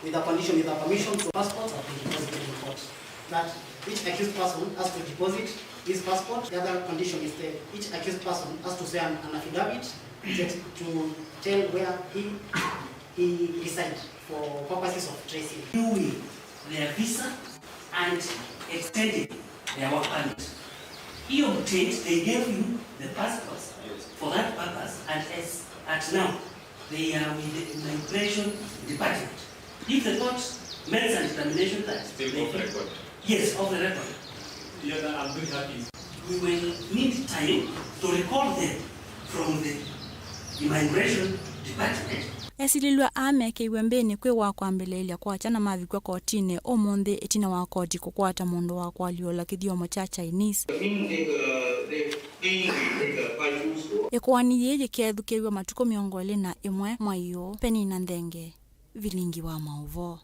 with a condition, with a permission, so passports have been deposited in court. That each accused person has to deposit his passport. The other condition is that each accused person has to swear an, an affidavit to, to tell where he, he resides for purposes of tracing. Renewing their visa and extending their work permit. He obtained, they gave him the passports for that purpose, and as at now, they are with the immigration department. If the court makes a determination that they... Still off record. Yes, off the record. Yeah, I'm very happy. We will need time to recall them from the immigration department. Esilĩlw'a aa mekĩiwe mbĩnĩ kwĩ wa kwambĩlĩĩlya kwakya na mavikw'a kotinĩ ũmũnthĩ ĩtina wa koti kũkwata mũndũ wa kũalyũla kĩthyomo kya Chinese. Ĩkoani yĩĩ yĩkethukĩĩw'a matukũ mĩongo ĩlĩ na ĩmwe mwai ũũ. Penina Ndenge, Vilingi wa Maũvoo.